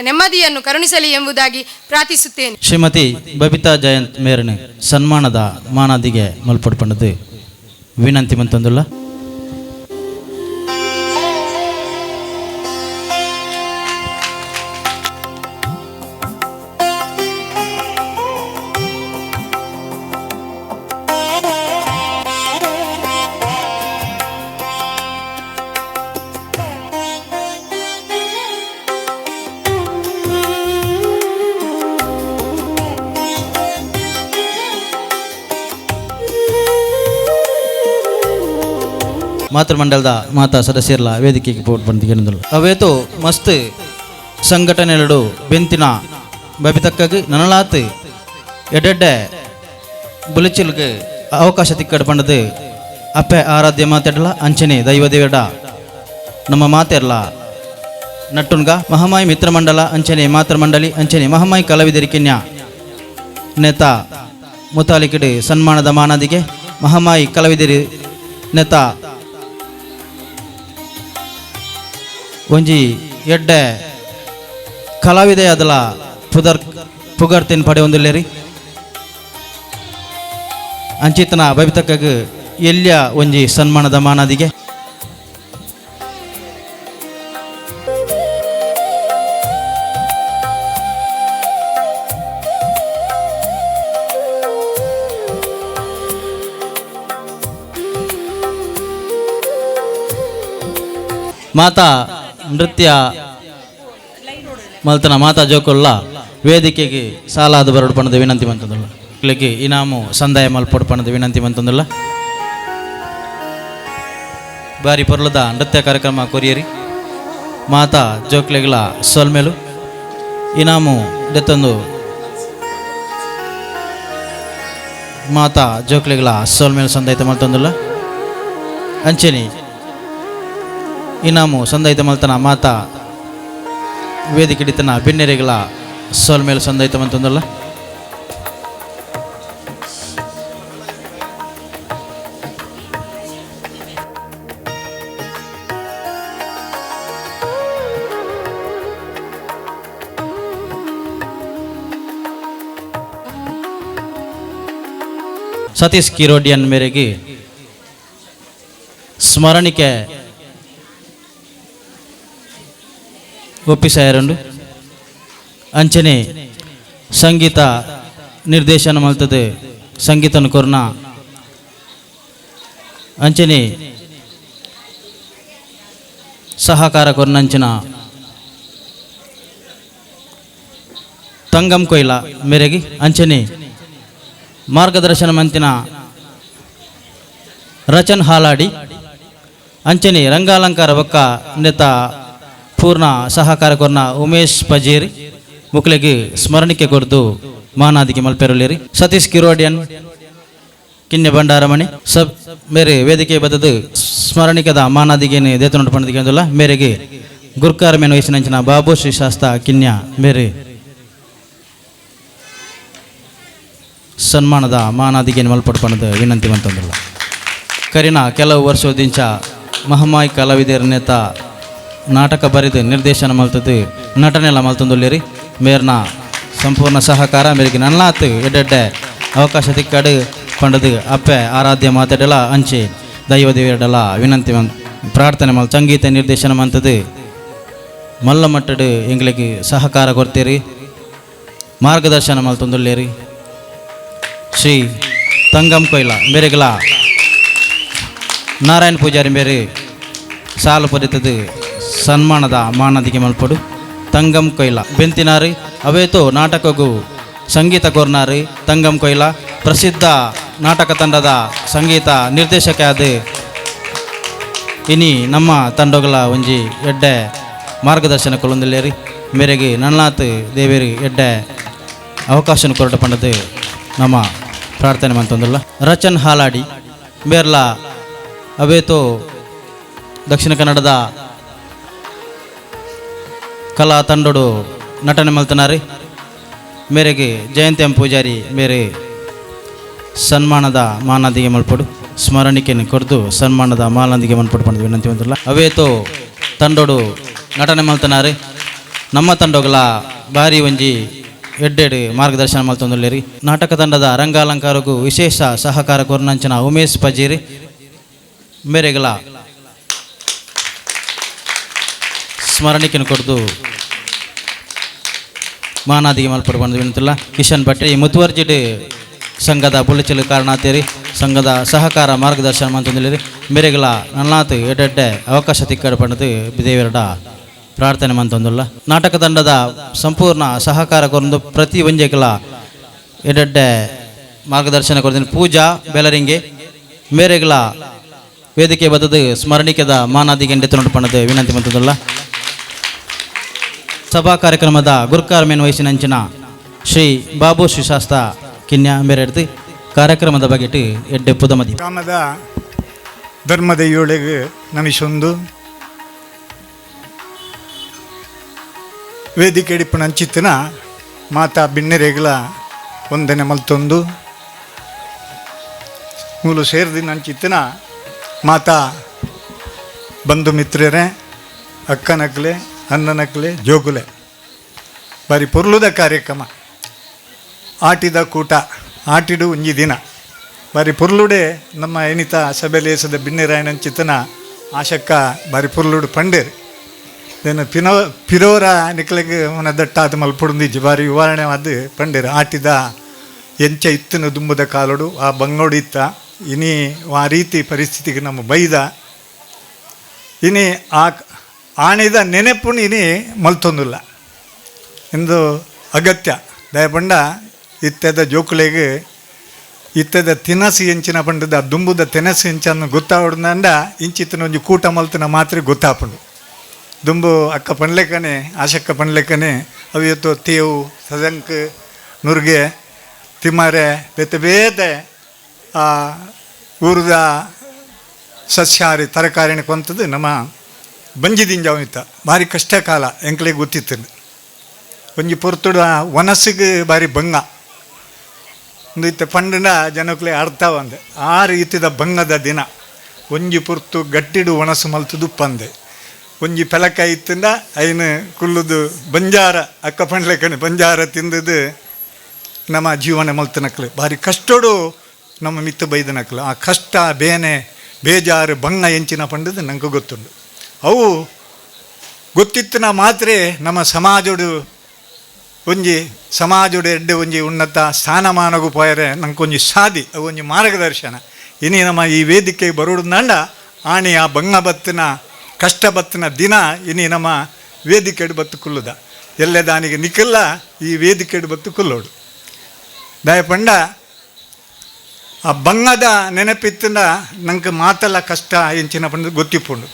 ನೆಮ್ಮದಿಯನ್ನು ಕರುಣಿಸಲಿ ಎಂಬುದಾಗಿ ಪ್ರಾರ್ಥಿಸುತ್ತೇನೆ. ಶ್ರೀಮತಿ ಬಬಿತಾ ಜಯಂತ್ ಮೇರನೆ ಸನ್ಮಾನದ ಮಾನಾದಿಗೆ ಮಲ್ಪಡ್ಪಂಡದು ವಿನಂತಿ ಮಂತಂದುಲ್ಲ. ಮಾತೃಮಂಡಲದ ಮಾತಾ ಸದಸ್ಯರ್ಲ ವೇದಿಕೆಗೆ ಪೋಟ್ ಬಂದಿಗೆಂದಳು. ಅವೇತೋ ಮಸ್ತ್ ಸಂಘಟನೆಗಳು ಬೆಂತಿನ ಬಬಿತಕ್ಕಗ್ ನನಲಾತ್ ಎಡೆಡ್ಡೆ ಬುಲಿಚಿಲ್ಗೆ ಅವಕಾಶ ತಿಕ್ಕಡ್ ಪಂಡದು ಅಪ್ಪೆ ಆರಾಧ್ಯ ಮಾತೆಡಲ ಅಂಚನೆ ದೈವ ದೇವಡ ನಮ್ಮ ಮಾತೆರ್ಲ ನಟ್ಟುನ್ಗ ಮಹಾಮಾಯಿ ಮಿತ್ರಮಂಡಲ ಅಂಚನೆ ಮಾತೃಮಂಡಲಿ ಅಂಚನೆ ಮಹಾಮಾಯಿ ಕಲಾವಿದರಿಕಿನ್ಯ ನೇತಾ ಮುತಾಲಿಕಿಡು ಸನ್ಮಾನದ ಮಾನಾದಿಗೆ ಮಹಾಮಾಯಿ ಕಲಾವಿದರಿ ನೇತಾ ಒಂಜಿ ಎಡ್ಡೆ ಕಲಾವಿದೆ ಅದಲ ಪುದರ್ ಪುಗರ್ತಿನ ಪಡೆಯೊಂದುಲ್ಲೇರಿ. ಅಂಚಿತನ ಬಬಿತಕ್ಕಗ್ ಎಲ್ಯ ಒಂಜಿ ಸನ್ಮಾನದ ಮಾನದಿಗೆ. ಮಾತಾ ನೃತ್ಯ ಮಲ್ತನ ಮಾತಾ ಜೋಕುಲ್ಲ ವೇದಿಕೆಗೆ ಸಾಲಾದ ಬರಡು ಪಣದ ವಿನಂತಿ ಮಂತಂದುಲ್ಲ. ಇಲ್ಲಿಗೆ ಇನಾಮು ಸಂದಾಯ ಮಲ್ಪೊಡು ಪಣದ ವಿನಂತಿ ಮಂತಂದುಲ್ಲ. ಬಾರಿ ಪೊರ್ಲದ ನೃತ್ಯ ಕಾರ್ಯಕ್ರಮ ಕೊರಿಯರಿ ಮಾತಾ ಜೋಕ್ಲೆಗ್ಲ ಸೊಲ್ಮೆಲು ಇನಾಮು ದೆತ್ತೊಂದು ಮಾತಾ ಜೋಕ್ಲೆಗ್ಲ ಸೊಲ್ಮೇಲು ಸಂದಾಯಿತ ಮಲ್ತಂದುಲ್ಲ. ಅಂಚೆನಿ ಇನಾಮು ಸಂದಾಯಿತ ಮಲ್ತನ ಮಾತಾ ವೇದಿಕೆ ಹಿಡಿತನ ಬಿನ್ನೆರೆಗಳ ಸೊಲ್ಮೇಲು ಸಂದಾಯಿತ ಮಂತಂದುಲ್ಲ. ಸತೀಶ್ ಕಿರೋಡಿಯನ್ ಮೇರೆಗೆ ಸ್ಮರಣಿಕೆ ಒಪ್ಪಿಸಾಯರಂಡು. ಅಂಚನೆ ಸಂಗೀತ ನಿರ್ದೇಶನ ಮಲ್ತದೆ ಸಂಗೀತನ ಕೊರ್ನ ಅಂಚನೆ ಸಹಕಾರ ಕೊರ್ನಂಚಿನ ತಂಗಂ ಕೊಯ್ಲ ಮೇರೆಗೆ ಅಂಚನೆ ಮಾರ್ಗದರ್ಶನ ಮಂತಿನ ರಚನ್ ಹಾಲಾಡಿ ಅಂಚನೆ ರಂಗಾಲಂಕಾರ ಬೊಕ್ಕ ನೇತ ಪೂರ್ಣ ಸಹಕಾರ ಕೊರ್ನ ಉಮೇಶ್ ಪಜೇರಿ ಮುಕ್ಲೆಗೆ ಸ್ಮರಣಿಕೆ ಕೊರ್ದು ಮಾನಾದಿಗೆ ಮಲ್ಪೆರುಲೇರಿ. ಸತೀಶ್ ಕಿರೋಡಿಯನ್ ಕಿನ್ಯ ಭಂಡಾರಮಣಿ ಸಬ್ ಮೇರೆ ವೇದಿಕೆ ಬದದು ಸ್ಮರಣಿಕದ ಮಾನಾದಿಗೇನೆ ದೇತನೊಂಡು ಪಂಡಿಗೆ ಅಂದುಲ್ಲ. ಮೇರೆಗೆ ಗುರ್ಕಾರ ಮೇನು ವಹಿಸಿನಂಚಿನ ಬಾಬು ಶ್ರೀ ಶಾಸ್ತ ಕಿನ್ಯ ಮೇರೆ ಸನ್ಮಾನದ ಮಾನಾದಿಗೆ ಮಲ್ಪಡು ಪಣದ ವಿನಂತಿ ಮಂತಂದಿಲ್ಲ. ಕರಿನ ಕೆಲವು ವರ್ಷದಿಂಚ ಮಹಮಾಯಿ ಕಲಾವಿದರ ನೇತ ನಾಟಕ ಬರೆದು ನಿರ್ದೇಶನ ಮಲ್ತದ್ದು ನಟನೆಲ್ಲ ಮಲ್ತಂದುಲ್ಲೇರಿ. ಮೇರ್ನ ಸಂಪೂರ್ಣ ಸಹಕಾರ ಮೇರೆಗೆ ನಲ್ಲಾತು ಎಡ್ಡೆಡ್ಡೆ ಅವಕಾಶ ತಿಕ್ಕಡು ಪಂಡದು ಅಪ್ಪೆ ಆರಾಧ್ಯ ಮಾತಾಡಲ ಅಂಚೆ ದೈವ ದೇವರಡಲ ವಿನಂತಿ ಪ್ರಾರ್ಥನೆ ಮಲ್ ಸಂಗೀತ ನಿರ್ದೇಶನ ಮಂತದ್ದು ಮಲ್ಲ ಮಟ್ಟಡು ಎಂಗ್ಲಿಗೆ ಸಹಕಾರ ಕೊಡ್ತೀರಿ ಮಾರ್ಗದರ್ಶನ ಮಲ್ತಂದುಲ್ಲೇರಿ. ಶ್ರೀ ತಂಗಂ ಕೊಯ್ಲ ಮೇರೆಗಲ ನಾರಾಯಣ ಪೂಜಾರಿ ಮೇರೆ ಸಾಲು ಪರಿತದು ಸನ್ಮಾನದ ಮಾನದಿಗೆ ಮಲ್ಪಡು. ತಂಗಂ ಕೊಯ್ಲ ಬೆಂತಿನಾರು ಅವೇತೋ ನಾಟಕಗೂ ಸಂಗೀತ ಕೋರ್ನಾರು ತಂಗಂ ಕೊಯ್ಲ ಪ್ರಸಿದ್ಧ ನಾಟಕ ತಂಡದ ಸಂಗೀತ ನಿರ್ದೇಶಕ ಅದು ಇನಿ ನಮ್ಮ ತಂಡಗಳ ಒಂಜಿ ಎಡ್ಡೆ ಮಾರ್ಗದರ್ಶನ ಕೊಲೊಂದಿಲ್ಲೇರಿ. ಮೇರೆಗೆ ನನ್ನಾತ್ ದೇವೇರಿ ಎಡ್ಡೆ ಅವಕಾಶನ ಕೊರಟ ಪಂಡದು ನಮ್ಮ ಪ್ರಾರ್ಥನೆ ಮಂತಂದುಲ್ಲ. ರಚನ್ ಹಾಲಾಡಿ ಮೇರ್ಲ ಅವೇತೋ ದಕ್ಷಿಣ ಕನ್ನಡದ ಕಲಾ ತಂಡೋಡು ನಟನೆ ಮಲ್ತನಾರಿ. ಮೇರೆಗೆ ಜಯಂತಿ ಎಂ ಪೂಜಾರಿ ಮೇರೆ ಸನ್ಮಾನದ ಮಾನದಿಗೆ ಮಲ್ಪಡು ಸ್ಮರಣಿಕೆಯನ್ನು ಕೊಡ್ದು ಸನ್ಮಾನದ ಮಾನದಿಗೆ ಮಲ್ಪಡು ಪಂಡದು ವಿನಂತಿ ಮಂತಲ್ಲ. ಅವೇತೋ ತಂಡೋಡು ನಟನೆ ಮಲ್ತನಾರಿ ನಮ್ಮ ತಂಡೋಗಳ ಭಾರಿ ಒಂಜಿ ಎಡ್ಡೆಡು ಮಾರ್ಗದರ್ಶನ ಮಲ್ತೊಂದುಲ್ಲೇರಿ. ನಾಟಕ ತಂಡದ ರಂಗಾಲಂಕಾರಕ್ಕೂ ವಿಶೇಷ ಸಹಕಾರ ಕೊರ್ನಂಚಿನ ಉಮೇಶ್ ಪಜೀರಿ ಮೇರೆಗಳ ಸ್ಮರಣಿಕೆಯನ್ನು ಕೊಡ್ದು ಮಾನಾದಿಗೆ ಮಲ್ಪಡು ಬಂದು ವಿನಂತಿಲ್ಲ. ಕಿಶನ್ ಭಟ್ ಈ ಮುತುವರ್ಜಿಡ್ ಸಂಘದ ಬುಳಿಚಲು ಕಾರಣಾತೇರಿ ಸಂಘದ ಸಹಕಾರ ಮಾರ್ಗದರ್ಶನ ಮಂತಂದಿಲ್ಲೇರಿ. ಮೇರೆಗಳ ನಲ್ನಾತು ಎಡ್ಡೆಡ್ಡೆ ಅವಕಾಶ ತಿಕ್ಕಡು ಪಂಡದು ದೇವರಡ ಪ್ರಾರ್ಥನೆ ಮಂತೊಂದುಲ್ಲ. ನಾಟಕ ತಂಡದ ಸಂಪೂರ್ಣ ಸಹಕಾರ ಕೊರಂದು ಪ್ರತಿ ಒಂಜೆಗಳ ಎಡ್ಡೆಡ್ಡೆ ಮಾರ್ಗದರ್ಶನ ಕೊರ್ದಿನ ಪೂಜಾ ಬೆಲರಿಂಗೆ ಮೇರೆಗಳ ವೇದಿಕೆ ಬದದು ಸ್ಮರಣಿಕೆದ ಮಾನಾದಿಗೆ ಎಂಡೆತ್ತು ಪಣದು ವಿನಂತಿ ಮಂತದಲ್ಲ. ಸಭಾ ಕಾರ್ಯಕ್ರಮದ ಗುರ್ಕಾರ ಮೇನ್ ವಹಿಸಿನಂಚಿನ ಶ್ರೀ ಬಾಬು ಶ್ರೀ ಶಾಸ್ತ ಕಿನ್ಯಾ ಮೇರೆಡ್ದು ಕಾರ್ಯಕ್ರಮದ ಬಗೆಟ್ ಎಡ್ಡೆ ಪುದಮದಿ ಗ್ರಾಮದ ಧರ್ಮದ ಏಳಿಗೆ ನಮಿಸೊಂದು ವೇದಿಕೆ ಇಡಿಪುನ ಮಾತಾ ಬಿನ್ನೆರೆಗಳ ಒಂದನೆ ಮಲ್ತೊಂದು ಮೂಲು ಸೇರ್ದಿನ ಅಂಚಿತ್ತಿನ ಮಾತಾ ಬಂಧು ಮಿತ್ರರೇ, ಅಕ್ಕನಕ್ಲೆ ಅಣ್ಣನಕ್ಲೆ ಜೋಕುಲೆ ಬಾರಿ ಪೊರ್ಲುದ ಕಾರ್ಯಕ್ರಮ. ಆಟಿದ ಕೂಟ ಆಟಿಡು ಒಂಜಿ ದಿನ ಬಾರಿ ಪೊರ್ಲುಡೆ ನಮ್ಮ ಎನಿತ ಸಭೆಲೇಸದ ಬಿನ್ನೆರಾಯನಂಚಿತನ ಆಶಕ್ಕ ಬಾರಿ ಪೊರ್ಲುಡು ಪಂಡೇರು. Then ಪಿನೋ ಪಿರೋರ ನಿಕ್ಲೆಗ್ ಮನ ದಟ್ಟಾದ ಮಲ್ಪುಡುಂದಿಜ್ಜಿ ಬಾರಿ ವಿವರಣೆ ಅದು ಪಂಡೇರು. ಆಟಿದ ಎಂಚ ಇತ್ತನ ದುಂಬುದ ಕಾಲೋಡು ಆ ಬಂಗೋಡು ಇತ್ತ ಇನಿ ಆ ರೀತಿ ಪರಿಸ್ಥಿತಿಗೆ ನಮ್ಮ ಬೈದ ಇನಿ ಆ ಆಣಿದ ನೆನೆಪುನು ಇನಿ ಮಲ್ತೊಂದುಲ್ಲ ಇಂದು ಅಗತ್ಯ. ದಯಪಂಡ ಇತ್ತೆದ ಜೋಕುಲೆಗ್ ಇತ್ತೆದ ತಿನಸು ಎಂಚಿನ ಪಂಡದ ದುಂಬುದ ತಿನಸು ಎಂಚನ್ನು ಗೊತ್ತಾವಡ್ದಂಡ ಇಂಚಿತ್ತಿನ ಒಂಜಿ ಕೂಟ ಮಲ್ತಿನ ಮಾತ್ರ ಗೊತ್ತಾಪುಂಡು. ದುಂಬು ಅಕ್ಕ ಪನ್ಲೆಕ್ಕನೆ ಆಶಕ್ಕ ಪನ್ಲೆಕ್ಕನೆ ಅವಿಯತ್ತು ತೇವು ಸದಂಕ್ ನುರ್ಗೆ ತಿಮ್ಮರೆ ಬೇತೆ ಬೇತೆ ಆ ಊರದ ಸಸ್ಯಾಹಾರಿ ತರಕಾರಿನ ಕೊಂತದ್ದು ನಮ್ಮ ಬಂಜಿ ದಿಂಜಾವಿತ್ತ ಭಾರಿ ಕಷ್ಟ ಕಾಲ ಎಂಕ್ಲೆಗ್ ಗೊತ್ತಿತ್ತು. ಒಂಜಿ ಪೊರ್ತುಡು ವನಸ್ಸಿಗೆ ಭಾರಿ ಬಂಗ ಒಂದು ಇತ್ತ ಪಂಡನ ಜನಕ್ಲೆ ಅರ್ಥ ಬಂದೆ ಆ ರೀತಿದ ಬಂಗದ ದಿನ. ಒಂಜಿ ಪೊರ್ತು ಗಟ್ಟಿಡು ಒಣಸು ಮಲ್ತುದು ಪಂದೆ ಒಂಜಿ ಪೆಲಕ ಇತ್ತಂದ ಐನು ಕುಲ್ಲುದು ಬಂಜಾರ ಅಕ್ಕ ಪಂಡ್ಲೆಕನೆ ಬಂಜಾರ ತಿಂದದು ನಮ್ಮ ಜೀವನ ಮಲ್ತನಕ್ಲು ಭಾರಿ ಕಷ್ಟೋಡು ನಮ್ಮ ಮಿತ್ತ ಬೈದನಕ್ಲು. ಆ ಕಷ್ಟ ಬೇನೆ ಬೇಜಾರು ಬಂಗ ಎಂಚಿನ ಪಂಡದು ನಂಗೆ ಗೊತ್ತುಂಡು. ಅವು ಗೊತ್ತಿತ್ತಿನ ಮಾತ್ರ ನಮ್ಮ ಸಮಾಜೋಡು ಒಂಜಿ ಸಮಾಜೋಡು ಎಡ್ಡೆ ಒಂಜಿ ಉನ್ನತ ಸ್ಥಾನಮಾನಗೂ ಪೋಯರೆ ನಂಗೆ ಒಂಜಿ ಸಾದಿ ಅವು ಒಂಜಿ ಮಾರ್ಗದರ್ಶನ. ಇನಿ ನಮ್ಮ ಈ ವೇದಿಕೆ ಬರೋಡ್ನಂಡ ಆಣಿ ಆ ಬಂಗ ಬತ್ತಿನ ಕಷ್ಟ ಬತ್ತಿನ ದಿನ ಇನಿ ನಮ್ಮ ವೇದಿಕೆಡು ಬತ್ತು ಕುಲ್ಲುದ ಎಲ್ಲೆ ದಾನಿಗೆ ನಿಕ್ಕಲ್ಲ ಈ ವೇದಿಕೆಡು ಬತ್ತು ಕುಲ್ಲೋಡು. ದಯಪಂಡ ಆ ಬಂಗದ ನೆನಪಿತ್ತಿನ ನಂಗೆ ಮಾತೆಲ್ಲ ಕಷ್ಟ ಎಂಚಿನ ಪಂಡ ಗೊತ್ತಿಪ್ಪುಂಡು.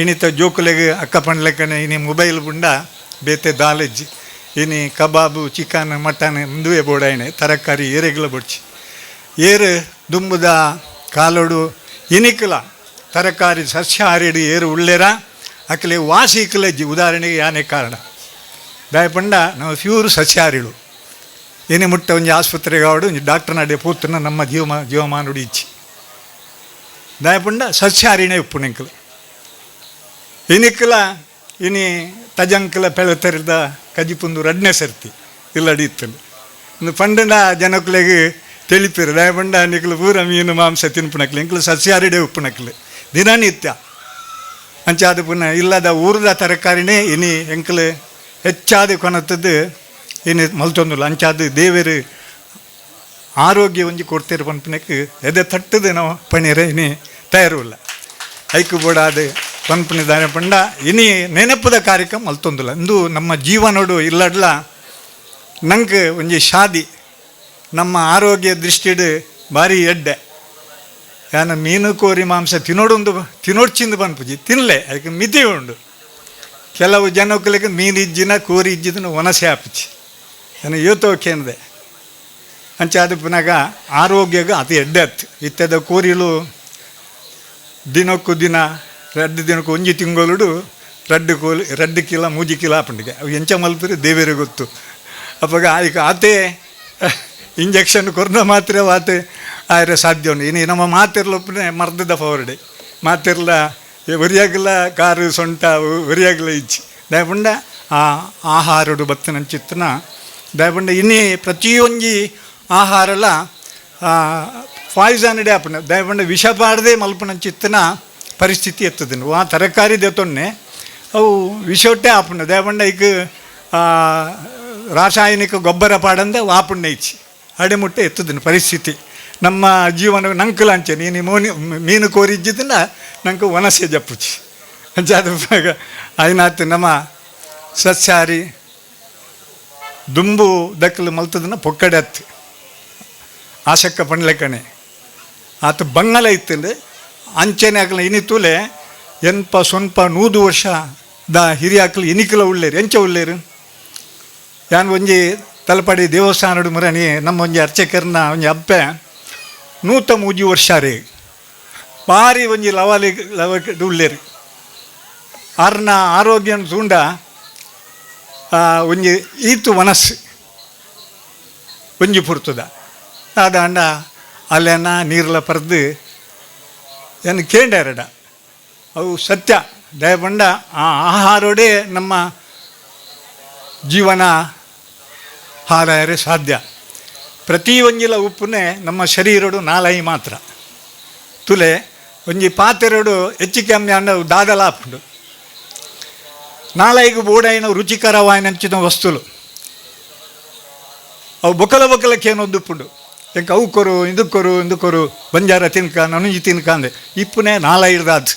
ಇನಿತ ಜೋಕುಲೆಗ್ ಅಕ್ಕ ಪಂಡ್ಲೆಕ್ಕನೆ ಇನಿ ಮೊಬೈಲ್ ಬುಂಡ ಬೇತೆ ದಾಲೆಜ್ಜಿ ಇನಿ ಕಬಾಬು ಚಿಕನ್ ಮಟನ್ ಮುಂದುವೆ ಬೋಡಾಯಿನೆ ತರಕಾರಿ ಏರೆಗ್ಲ ಬೊಡ್ಚಿ ಏರು ದುಂಬುದ ಕಾಲೋಡು ಇನಿಕಲ ತರಕಾರಿ ಸಸ್ಯಾಹಾರಿಡು ಏರು ಉಳ್ಳೇರ ಅಕ್ಲೆ ವಾಸಿ ಇಕ್ಕಲಜ್ಜಿ. ಉದಾಹರಣೆಗೆ ಯಾನೇ ಕಾರಣ ದಯಪಂಡ ನಾವು ಪ್ಯೂರ್ ಸಸ್ಯಾಹಾರಿಳು ಏನೇ ಮುಟ್ಟ ಒಂಜಿ ಆಸ್ಪತ್ರೆಗೆ ಆವಡು ಒಂಜಿ ಡಾಕ್ಟರ್ ನಡೆ ಪೂತನ ನಮ್ಮ ಜೀವಮಾನುಡಿ ಇಚ್ಚಿ ದಯಪಂಡ ಸಸ್ಯಾಹಾರಿನೇ ಉಪ್ಪು ನಿಂಕಲು ಇನಿಕ್ಕಲ ಇನಿ ತಜಂಕಲ ಪೆಳತರಿದ ಕಜಿಪುಂದು ರಡ್ನೆ ಸರ್ತಿ ಇಲ್ಲಡಿ ಇತ್ತಲು ಒಂದು ಪಂಡನ ಜನಕ್ಲೆಗ್ ತಿಳಿಪಿರು. ದಯಪಂಡ ನಿಕ್ಲು ಪೂರ ಮೀನು ಮಾಂಸ ತಿನ್ಪುನಕ್ಲು ಎಂಕ್ಲು ಸಸ್ಯಾಹಾರಿಡೇ ಉಪ್ಪುನಕ್ಲು ದಿನನಿತ್ಯ ಅಂಚಾದ ಪುನಃ ಇಲ್ಲದ ಊರದ ತರಕಾರಿನೇ ಇನಿ ಎಂಕ್ಲು ಹೆಚ್ಚಾದ ಕೊನತ್ತದ್ದು ಇನಿ ಮಲ್ತೊಂದುಲ್ಲ. ಅಂಚಾದ ದೇವರು ಆರೋಗ್ಯ ಒಂಜಿ ಕೊಡ್ತೀರ ಪನ್ಪುನಕ್ಕೆ ಎದೆ ತಟ್ಟದು ನಾವು ಪಣೀರೆ ಇನಿ ತಯಾರುಲ್ಲ ಐಕು ಬೋಡಾದ ಪನ್ಪುನಿ ದಾನೆ ಪಂಡ ಇನಿ ನೆನಪುದ ಕಾರ್ಯಕ್ರಮ ಮಲ್ತೊಂದುಲ್ಲ. ಇಂದು ನಮ್ಮ ಜೀವನೋಡು ಇಲ್ಲಡ್ಲ ನಂಗೆ ಒಂಜಿ ಶಾದಿ ನಮ್ಮ ಆರೋಗ್ಯ ದೃಷ್ಟಿಡು ಭಾರಿ ಎಡ್ಡೆ. ಯಾನ ಮೀನು ಕೋರಿ ಮಾಂಸ ತಿನ್ನೋಡೊಂದು ತಿನ್ನೋಡ್ಚಿಂದು ಪನ್ಪುಜಿ ತಿನ್ಲೆ ಅದಕ್ಕೆ ಮಿತಿ ಉಂಡು. ಕೆಲವು ಜನಕ್ಕಲಿಗೆ ಮೀನು ಇಜ್ಜಿನ ಕೋರಿ ಇಜ್ಜಿದನ್ನು ವನಸೆ ಆಪುಚಿ ನಾನು ಯೋತೋಕೇಂದೆ ಅಂಚೆ ಪುನಗ ಆರೋಗ್ಯಗ ಅತಿ ಎಡ್ಡೆ ಅತ್ತು. ಇತ್ತದ ಕೋರಿಲು ದಿನಕ್ಕೂ ದಿನ ರಡ್ಡು ದಿನಕ್ಕೂ ಒಂಜಿ ತಿಂಗೊಲುಡು ರಡ್ಡು ಕೋಲಿ ರಡ್ಡು ಕಿಲ ಮೂಜಿ ಕಿಲ ಆಪುಂಡಿಗೆ ಅವು ಎಂಚ ಮಲ್ಪುರಿ ದೇವೇರು ಗೊತ್ತು. ಅಪ್ಪಗ ಆಯ್ಕೆ ಆತೆ ಇಂಜೆಕ್ಷನ್ ಕೊರ್ನ ಮಾತ್ರ ಆತೆ ಆಯ್ರೆ ಸಾಧ್ಯ ಉಂಡು. ಇನ್ನು ನಮ್ಮ ಮಾತಿರ್ಲೊಪ್ಪನೆ ಮರ್ದದ ಫವರ್ಡೆ ಮಾತಿರ್ಲ ಒರಿಯಾಗಲ ಕಾರು ಸೊಂಟ ಒರಿಯಾಗಲ ಇಚ್ಚಿ ದಯಪಂಡ ಆ ಆಹಾರಡು ಬತ್ತನಂಚಿತ್ತನ ದಯಪಂಡ ಇನ್ನಿ ಪ್ರತಿಯೊಂಜಿ ಆಹಾರಲ ಪಾಯ್ಸನ್ ಆಪುಂಡು. ದಯಪಂಡ ವಿಷ ಪಾಡದೆ ಮಲ್ಪುನಂಚಿತ್ತನ ಪರಿಸ್ಥಿತಿ ಎತ್ತದನು ಆ ತರಕಾರಿ ದೆತೊನ್ನೆ ಅವು ವಿಷೊಟ್ಟೆ ಆಪುಂಡು. ದಯಪಂಡ ಇಕ್ ರಾಸಾಯನಿಕ ಗೊಬ್ಬರ ಪಾಡಂದೆ ಆಪುಂಡೆ ಇಚ್ಚಿ ಅಡೆ ಮುಟ್ಟೆ ಎತ್ತದನು ಪರಿಸ್ಥಿತಿ ನಮ್ಮ ಜೀವನ ನಂಕುಲ ಅಂಚೆ ನೀನು ಮೋನಿ ಮೀನು ಕೋರಿ ಇಜ್ಜಿದ್ದನ್ನ ನಂಗೆ ವನಸೆ ಜಪ್ಪುಚಿ ಅಂಚಾದ ಐನಾತ್ ನಮ್ಮ ಸಸ್ಯಾಹಾರಿ ದುಂಬು ದಕ್ಕಲು ಮಲ್ತದನ್ನ ಪೊಕ್ಕಡೆ ಅತ್ತು ಆಶಕ್ಕ ಪಣ್ಲೆಕ್ಕನೆ ಆತ ಬಂಗಲ ಇತ್ತಂದು ಅಂಚೆನೆ ಆಕಲ ಇನಿ ತೂಲೆ ಎನ್ಪ ಸೊನ್ಪ 100 ವರ್ಷ the ಹಿರಿಯಾಕಲು ಇನಿಕಲ ಉಳ್ಳೇರು ಎಂಚ ಉಳ್ಳೇರು. ಯಾನ್ ಒಂಜಿ ತಲಪಾಡಿ ದೇವಸ್ಥಾನಡು ಮುರಣಿ ನಮ್ಮ ಒಂಜಿ ಅರ್ಚಕರ್ನ ಒಂಜಿ ಅಪ್ಪೆ 103 ವರ್ಷ ರೀ ಭಾರಿ ಒಂಜಿ ಲವಾಲಿ ಲವ ಉಳ್ಳೇರು. ಆರ್ನ ಆರೋಗ್ಯ ತೂಂಡ ಒಂಜಿ ಈತು ಮನಸ್ಸು ಒಂಜಿ ಪುರ್ತದ ಆದಾಂಡ ಅಲ್ಲೇನ ನೀರ್ಲ ಪರ್ದು ಏನು ಕೇಂಡಾರಡ ಅವು ಸತ್ಯ. ದಯಪಂಡ ಆ ಆಹಾರೋಡೇ ನಮ್ಮ ಜೀವನ ಹಾರಾಯರೆ ಸಾಧ್ಯ. ಪ್ರತಿ ಒಂಜಿಲ ಉಪ್ಪುನೆ ನಮ್ಮ ಶರೀರಡು ನಾಲೈ ಮಾತ್ರ. ತುಲೆ ಒಂಜಿ ಪಾತೆರಡು ಹೆಚ್ಚು ಕಮ್ಮಿ ಅಂಡ ದಾದಲ ಆಪುಂಡು. ನಾಲೈಗು ಬೋಡೈನ ರುಚಿಕರವಾಯಿನಂಚಿನ ವಸ್ತುಲು ಅವು ಬೊಕಲ ಬೊಕಲಕ್ಕೇನೊಂದು ಉಪ್ಪುಂಡು. ಎಂಕ ಅವು ಕೊರು ಇದು ಕೊರು ಇಂದು ಕೊರು ಬಂಜಾರ ತಿನ್ಕ ನನುಂಜಿ ತಿನ್ಕ ಅಂದೆ ಇಪ್ಪುನೆ ನಾಲೈರ್ದಾದ್.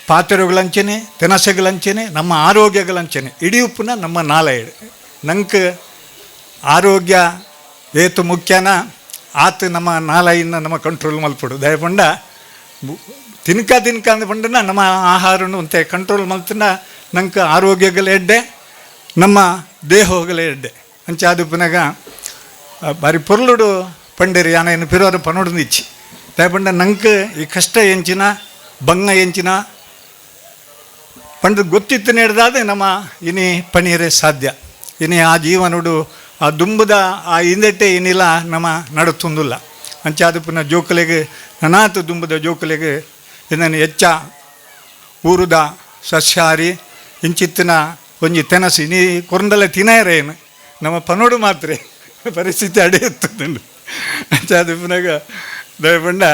ಪಾತ್ರೆಗಳಂಚನೆ ತೆನಸೆಗಳಂಚನೆ ನಮ್ಮ ಆರೋಗ್ಯಗಳಂಚನೆ ಇಡೀ ಉಪ್ಪುನ ನಮ್ಮ ನಾಲೈಡು. ನಂಗೆ ಆರೋಗ್ಯ ಏತು ಮುಖ್ಯನ ಆತು ನಮ್ಮ ನಾಲೈನ ನಮ್ಮ ಕಂಟ್ರೋಲ್ ಮಲ್ಪಡು. ದಯಪಂಡ ತಿನ್ಕ ತಿನ್ಕ ಅಂದ್ಕೊಂಡ್ರೆ ನಮ್ಮ ಆಹಾರನು ಅಂತೆ ಕಂಟ್ರೋಲ್ ಮಲ್ತನ ನಂಗೆ ಆರೋಗ್ಯಗಳ ಎಡ್ಡೆ, ನಮ್ಮ ದೇಹಗಳ ಎಡ್ಡೆ. ಅಂಚೆ ಅದು ಪುನಗ ಬಾರಿ ಪೊರ್ಲುಡು ಪಂಡೇರಿ ಯಾನೇನು ಪಿರೋರು ಪನೋಡು ಇಚ್ಚಿ. ದಯಪಂಡ ನಂಗೆ ಈ ಕಷ್ಟ ಎಂಚಿನ ಬಂಗ ಎಂಚಿನ ಪಂಡ ಗೊತ್ತಿತ್ತು ನೇಡ್ದಾದ ನಮ್ಮ ಇನಿ ಪಣೀರೆ ಸಾಧ್ಯ. ಇನಿ ಆ ಜೀವನೋಡು ಆ ದುಂಬುದ ಆ ಹಿಂದೆಟ್ಟೆ ಏನಿಲ್ಲ ನಮ್ಮ ನಡುತ್ತೊಂದಿಲ್ಲ. ಅಂಚೆ ಅದು ಪುನಃ ಜೋಕುಲೆಗೆ ನನಾತು ದುಂಬುದ ಜೋಕುಲೆಗೆ ಇದನ್ನು ಹೆಚ್ಚ ಊರುದ ಸಸ್ಯಾಹಾರಿ ಇಂಚಿತ್ತಿನ ಒಂಜಿ ತೆನಸು ಇನಿ ಕೊರಂದಲ ತಿನ್ನಯರೇನು ನಮ್ಮ ಪನೋಡು ಮಾತ್ರ ಪರಿಸ್ಥಿತಿ ಅಡೆಯುತ್ತದೆ. ಅಂಚೆ ಅದು ಪುನಃ ದಯಪಂಡ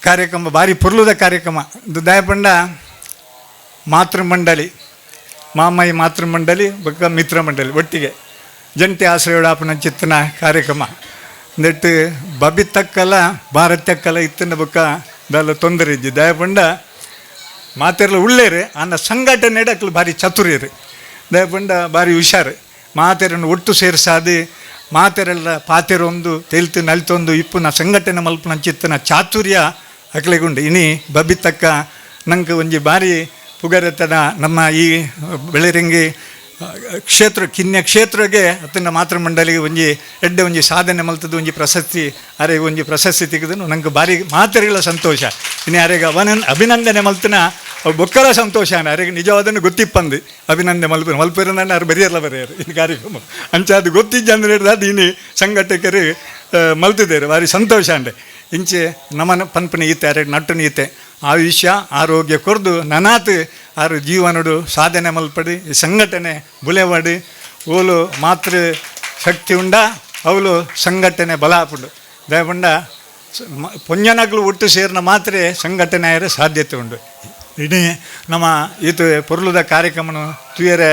ಕಾರ್ಯಕ್ರಮ ಭಾರಿ ಪೊರ್ಲುದ ಕಾರ್ಯಕ್ರಮ ಇದು. ದಯಪಂಡ ಮಾತೃಮಂಡಳಿ ಮಾಮಯ್ಯ ಮಾತೃಮಂಡಳಿ ಬೊಕ್ಕ ಮಿತ್ರ ಮಂಡಳಿ ಒಟ್ಟಿಗೆ ಜಂಟಿ ಆಶ್ರಯೋಡಾಪನ ಚಿತ್ತನ ಕಾರ್ಯಕ್ರಮ ನೆಟ್ಟು ಬಬಿತಕ್ಕಲ ಭಾರತಕ್ಕಲ ಇತ್ತಿನ ಬೊಕ್ಕ ದಾಲ ತೊಂದರೆ ಇದ್ದಿ. ದಯಪಂಡ ಮಾತೆರ್ಲ ಉಳ್ಳೇರು ಅನ್ನ ಸಂಘಟನೆ ಅಕ್ಲು ಭಾರಿ ಚತುರ್ಯರು. ದಯಪಂಡ ಭಾರಿ ಹುಷಾರು ಮಾತೆರನ್ನು ಒಟ್ಟು ಸೇರಿಸಾದು ಮಾತೆರೆಲ್ಲ ಪಾತೆರೊಂದು ತೆಲ್ತು ನಲ್ತೊಂದು ಇಪ್ಪುನ ಸಂಘಟನೆ ಮಲ್ಪುನ ಚಿತ್ತನ ಚಾತುರ್ಯ ಅಕ್ಲೆಗುಂಡು. ಇನಿ ಬಬಿತಕ್ಕ ನಂಗೆ ಒಂಜಿ ಭಾರಿ ಪುಗರೆತನ ನಮ್ಮ ಈ ಬೆಳೆರಂಗಿ ಕ್ಷೇತ್ರ ಕಿನ್ಯ ಕ್ಷೇತ್ರಗೆ ಅತ್ತನ ಮಾತೃಮಂಡಲಿಗೆ ಒಂಜಿ ಎಡ್ಡೆ ಒಂಜಿ ಸಾಧನೆ ಮಲ್ತದ್ದು ಒಂಜಿ ಪ್ರಶಸ್ತಿ ಅರೆಗೆ ಒಂಜಿ ಪ್ರಶಸ್ತಿ ತೆಗೆದು ನಂಗೆ ಭಾರಿ ಮಾತೆರೆಗಳ ಸಂತೋಷ. ಇನ್ನು ಅರೆಗೆ ಅಭಿನಂದನೆ ಮಲ್ತನ ಬೊಕ್ಕಲ ಸಂತೋಷ ಅರೆಗೆ ನಿಜವಾದನ್ನು ಗೊತ್ತಿಪ್ಪಂದು ಅಭಿನಂದನೆ ಮಲ್ಪು ಮಲ್ಪಿರನ್ನ ಅವ್ರು ಬರೆಯಲ್ಲ ಬರೆಯರು ಇನ್ನು ಕಾರ್ಯಕ್ರಮ ಅಂಚೆ ಅದು ಗೊತ್ತಿದ್ದ ಅಂದ್ರೆ ಅದು ಇನ್ನು ಸಂಘಟಕರು ಮಲ್ತಿದ್ದಾರೆ ಭಾರಿ ಸಂತೋಷ ಅಂಡೆ. ಇಂಚೆ ನಮನ ಪನ್ಪನೆ ಈತೆ ಅರೆ ನಟ್ಟನ ಈತೆ ಆಯುಷ್ಯ ಆರೋಗ್ಯ ಕೊರ್ದು ನನಾತ್ ಆರು ಜೀವನಡು ಸಾಧನೆ ಮಲ್ಪಡಿ ಈ ಸಂಘಟನೆ ಬುಲೆವಾಡಿ ಓಲು ಮಾತೃ ಶಕ್ತಿ ಉಂಡ ಅವಳು ಸಂಘಟನೆ ಬಲ ಆಪುಂಡು. ದಯಪಂಡ ಪೊಂಜನಗಳು ಒಟ್ಟು ಸೇರಿನ ಮಾತ್ರ ಸಂಘಟನೆ ಆಯರೆ ಸಾಧ್ಯತೆ ಉಂಡು. ಇಡೀ ನಮ್ಮ ಈತ ಪೊರ್ಲುದ ಕಾರ್ಯಕ್ರಮನು ತುಯರೆ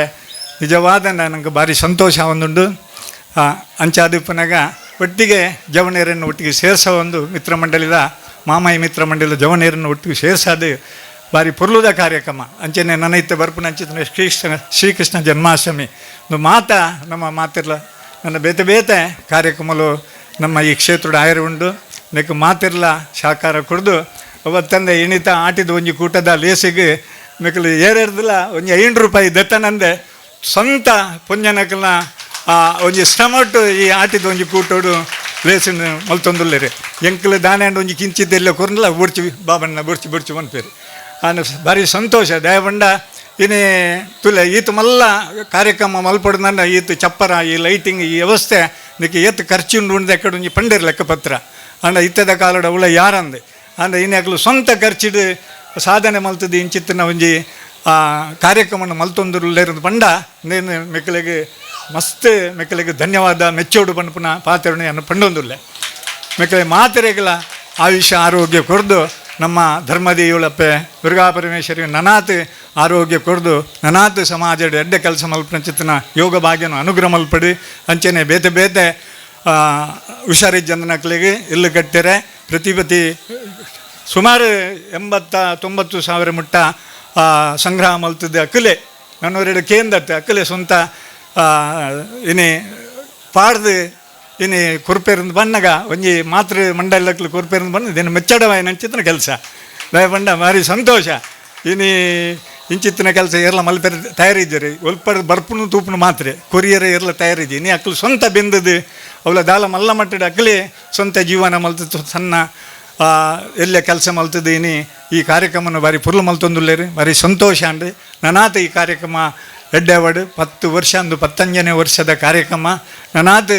ನಿಜವಾದ ನನಗೆ ಭಾರಿ ಸಂತೋಷ ಒಂದುಂಡು. ಅಂಚಾದಿಪ್ಪನಾಗ ಒಟ್ಟಿಗೆ ಜವನೇರನ್ನು ಒಟ್ಟಿಗೆ ಸೇರಿಸೋ ಒಂದು ಮಿತ್ರ ಮಂಡಳಿದ ಮಾಮಾಯಿ ಮಿತ್ರ ಮಂಡಳಿದ ಜವನೇರನ್ನು ಒಟ್ಟಿಗೆ ಸೇರಿಸೋದು ಭಾರಿ ಪೊರ್ಲುದ ಕಾರ್ಯಕ್ರಮ. ಅಂಚನೆ ನನ್ನ ಬರ್ಪುನ ಅಂಚಿನ ಶ್ರೀಕೃಷ್ಣ ಜನ್ಮಾಷ್ಟಮಿ ಒಂದು ಮಾತಾ ನಮ್ಮ ಮಾತಿರ್ಲ ನನ್ನ ಬೇತೆ ಬೇತೆ ಕಾರ್ಯಕ್ರಮಲು ನಮ್ಮ ಈ ಕ್ಷೇತ್ರದ ಆಯರು ಉಂಡು. ನೆಕ್ ಮಾತಿರ್ಲ ಸಹಕಾರ ಕೊಡ್ದು ಅವತ್ತಂದೆ ಎಣಿತ ಆಟಿದ ಒಂಜಿ ಕೂಟದ ಲೇಸಿಗೆ ಮೆಕ್ಕಲು ಏರೇರ್ದಿಲ್ಲ ಒಂಜಿ 5 ರೂಪಾಯಿ ದತ್ತನಂದೆ ಸ್ವಂತ ಪುಂಜನಕಲ್ನ ಒಂಜಿ ಶ್ರಮಟ್ಟು ಈ ಆಟಿದ ಒಂಜಿ ಕೂಟೋಡು ಲೇಸಿನ ಮಲ್ತೊಂದುಲ್ಲೇರಿ. ಎಂಕಲು ದಾನೆ ಒಂಜಿ ಕಿಂಚಿದ್ದೆಲ್ಲ ಕೊರ್ನಲ್ಲ ಬುಡ್ಚಿ ಬಾಬಣ್ಣ ಬುಡ್ಚಿ ಬುಡ್ಚಿ ಮನ್ಪೇರು ಆನ ಭಾರಿ ಸಂತೋಷ. ದಯಪಂಡ ಇನ್ನೇ ತುಲೆ ಈತ ಮಲ್ಲ ಕಾರ್ಯಕ್ರಮ ಮಲ್ಪಡ್ದನ್ನ ಈತ ಚಪ್ಪರ ಈ ಲೈಟಿಂಗ್ ಈ ವ್ಯವಸ್ಥೆ ನಿಕ್ಕೆ ಏತ್ ಖರ್ಚು ಉಂಡು ಉಂಡು ಎಕ್ಕಡೆ ಒಂಜಿ ಪಂಡೇರು ಲೆಕ್ಕಪತ್ರ ಅಂಡ ಇತ್ತದ ಕಾಲಡ ಉಳ್ಳ ಯಾರಂದೆ ಅಂಡ ಇನ್ನೇ ಅಕ್ಲು ಸ್ವಂತ ಖರ್ಚಿಡು ಸಾಧನೆ ಮಲ್ತದ್ದು ಇಂಚಿತ್ತಿನ ಒಂಜಿ ಕಾರ್ಯಕ್ರಮನ ಮಲ್ತೊಂದುಲ್ಲೇರದು ಪಂಡ ನೇನು ಮೆಕ್ಕಲಿಗೆ ಮಸ್ತ್ ಮೆಕ್ಕಲಿಗೆ ಧನ್ಯವಾದ ಮೆಚ್ಚೋಡು ಪನ್ಪುನ ಪಾತ್ರನೆ ಅನ್ನು ಪಂಡೊಂದುಲ್ಲೆ. ಮೆಕ್ಕಲೆ ಮಾತೆರೆಗಳ ಆಯುಷ್ಯ ಆರೋಗ್ಯ ಕೊರ್ದು ನಮ್ಮ ಧರ್ಮದೇಯುಳಪ್ಪೆ ದುರ್ಗಾ ಪರಮೇಶ್ವರಿ ನನಾತ್ ಆರೋಗ್ಯ ಕೊರ್ದು ನನಾತ್ ಸಮಾಜದ ಎಡ್ಡೆ ಕೆಲಸ ಮಲ್ಪನ ಚಿತ್ತನ ಯೋಗ ಭಾಗ್ಯನ ಅನುಗ್ರಹ ಮಲ್ಪಡಿ. ಅಂಚನೆ ಬೇತೆ ಬೇತೆ ಹುಷಾರಿಜ್ಜಂದನಕ್ಲಿಗೆ ಇಲ್ಲು ಕಟ್ಟಿರೆ ಪ್ರತಿ ಸುಮಾರು 80-90 ಸಾವಿರ ಮುಟ್ಟ ಸಂಗ್ರಹ ಮಲ್ತದೆ ಅಕ್ಕಲೆ ನನ್ನೂರೆರಡು ಕೇಂದತ್ತೆ ಅಕ್ಕಲೆ ಸ್ವಂತ ಇನಿ ಪಾಡ್ದು ಇನಿ ಕುರ್ಪೇರಿಂದ ಬಣ್ಣಗ ಒಂಜಿ ಮಾತೃ ಮಂಡಲಕ್ಲು ಕುರ್ಪೇರಿಂದ ಬಣ್ಣ ಇದೇನು ಮೆಚ್ಚಡವಾಯಿನ ಅಂಚಿತ್ತಿನ ಕೆಲಸ ದಯಪಂಡ ಭಾರಿ ಸಂತೋಷ. ಇನಿ ಇಂಚಿತ್ತಿನ ಕೆಲಸ ಏರ್ಲ ಮಲ್ಪೆರ ತಯಾರಿದ್ದೀರಿ ಒಲ್ಪಡ ಬರ್ಪುನು ತೂಪುನು ಮಾತ್ರೆ ಕೊರಿಯರ್ ಏರ್ಲ ತಯಾರಿದ್ದಿ ಇನಿ ಅಕ್ಕಲು ಸ್ವಂತ ಬೆಂದದು ಅವಳ ದಾಲ ಮಲ್ಲ ಮಟ್ಟದ ಅಕ್ಕಲೆ ಸ್ವಂತ ಜೀವನ ಮಲ್ತು ಸಣ್ಣ ಎಲ್ಲ ಕೆಲಸ ಮಲ್ತದ್ದು ಇನಿ ಈ ಕಾರ್ಯಕ್ರಮನ ಭಾರಿ ಪುರ್ಲು ಮಲ್ತೊಂದುಲ್ಲೇರಿ ಭಾರಿ ಸಂತೋಷ ಅಂಡ್ ನನಾತ ಈ ಕಾರ್ಯಕ್ರಮ ಎಡ್ಡೆವಡು 10 ವರ್ಷ ಅಂದು 15ನೇ ವರ್ಷದ ಕಾರ್ಯಕ್ರಮ ನನಾತ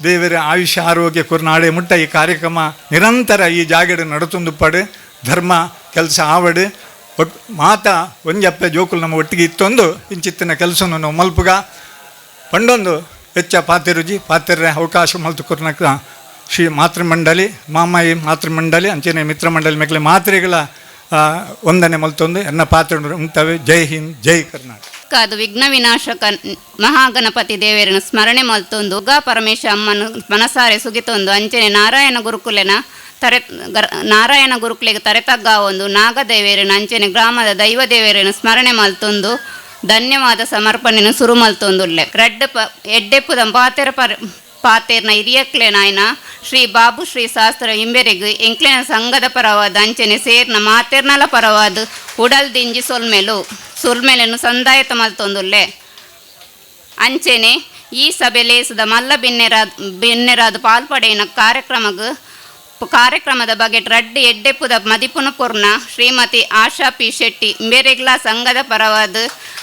ದೇವರ ಆಯುಷ್ಯ ಆರೋಗ್ಯ ಕೊರ್ನಾಡೆ ಮುಟ್ಟ ಈ ಕಾರ್ಯಕ್ರಮ ನಿರಂತರ ಈ ಜಾಗಡೆ ನಡತೊಂದುಪ್ಪಡು. ಧರ್ಮ ಕೆಲಸ ಆವಡು ಒಟ್ಟು ಮಾತ ಒಂಜಪ್ಪೆ ಜೋಕುಲು ನಮ್ಮ ಒಟ್ಟಿಗೆ ಇತ್ತೊಂದು ಇಂಚಿತ್ತಿನ ಕೆಲಸನು ನಾವು ಮಲ್ಪುಗ ಪಂಡೊಂದು ಹೆಚ್ಚ ಪಾತೆರುಜಿ ಪಾತೆರ್ರೆ ಅವಕಾಶ ಮಲ್ತು ಕೊರ್ನಕ ಶ್ರೀ ಮಾತೃಮಂಡಲಿ ಮಾಮಾಯಿ ಮಾತೃಮಂಡಲಿ ಅಂಚನೆ ಮಿತ್ರ ಮಂಡಲಿ ಮೇಕಲೆ ಮಾತ್ರೆಗಳ ವಂದನೆ ಮಲ್ತೊಂದು ಎನ್ನ ಪಾತ್ರ ಉಂಟವೆ. ಜೈ ಹಿಂದ್, ಜೈ ಕರ್ನಾಟಕ. ಅದು ವಿಘ್ನ ವಿನಾಶಕ ಮಹಾಗಣಪತಿ ದೇವರನ್ನು ಸ್ಮರಣೆ ಮಲ್ತೊಂದು ಉಗಾ ಪರಮೇಶ ಅಮ್ಮನು ಮನಸಾರೆ ಸುಗಿತೊಂದು ಅಂಚನೆ ನಾರಾಯಣ ಗುರುಕುಲೆನ ತರೆ ನಾರಾಯಣ ಗುರುಕುಲೆಗೆ ತರೆತಗ್ಗ ಒಂದು ನಾಗದೇವರನ್ನು ಅಂಚನೆ ಗ್ರಾಮದ ದೈವ ದೇವರನ್ನು ಸ್ಮರಣೆ ಮಲ್ತೊಂದು ಧನ್ಯವಾದ ಸಮರ್ಪಣೆಯನ್ನು ಸುರು ಮಲ್ತೊಂದುಲ್ಲೆ. ರಡ್ಡ್ ಪ ಎಡ್ಡೆಪ್ಪುದ ಪಾತೆರ ಪರ್ ಪಾತೇರ್ನ ಹಿರಿಯಕ್ಲೆ ನಾಯನ ಶ್ರೀ ಬಾಬು ಶ್ರೀ ಶಾಸ್ತ್ರ ಇಂಬೆರೆಗ್ ಎಂಕ್ಲೆನ ಸಂಘದ ಪರವಾದ ಅಂಚನೆ ಸೇರ್ನ ಮಾತೆರ್ನಲ ಪರವಾದ ಉಡಲ್ ದಿಂಜಿ ಸೊಲ್ಮೆಲು ಸುಲ್ಮೆಲೆನು ಸಂದಾಯತ ಮಲ್ತೊಂದುಲ್ಲೆ. ಅಂಚೆನೆ ಈ ಸಭೆ ಲೇಸದ ಮಲ್ಲ ಬಿನ್ನೆರಾದ ಪಾಲ್ಪಡೆಯಿನ ಕಾರ್ಯಕ್ರಮದ ಬಗ್ಗೆ ರಡ್ಡ್ ಎಡ್ಡೆಪ್ಪುದ ಮದಿಪುನ ಪೂರ್ಣ ಶ್ರೀಮತಿ ಆಶಾ ಪಿ ಶೆಟ್ಟಿ ಇಂಬೆರೆಗ್ಲಾ ಸಂಘದ ಪರವಾದ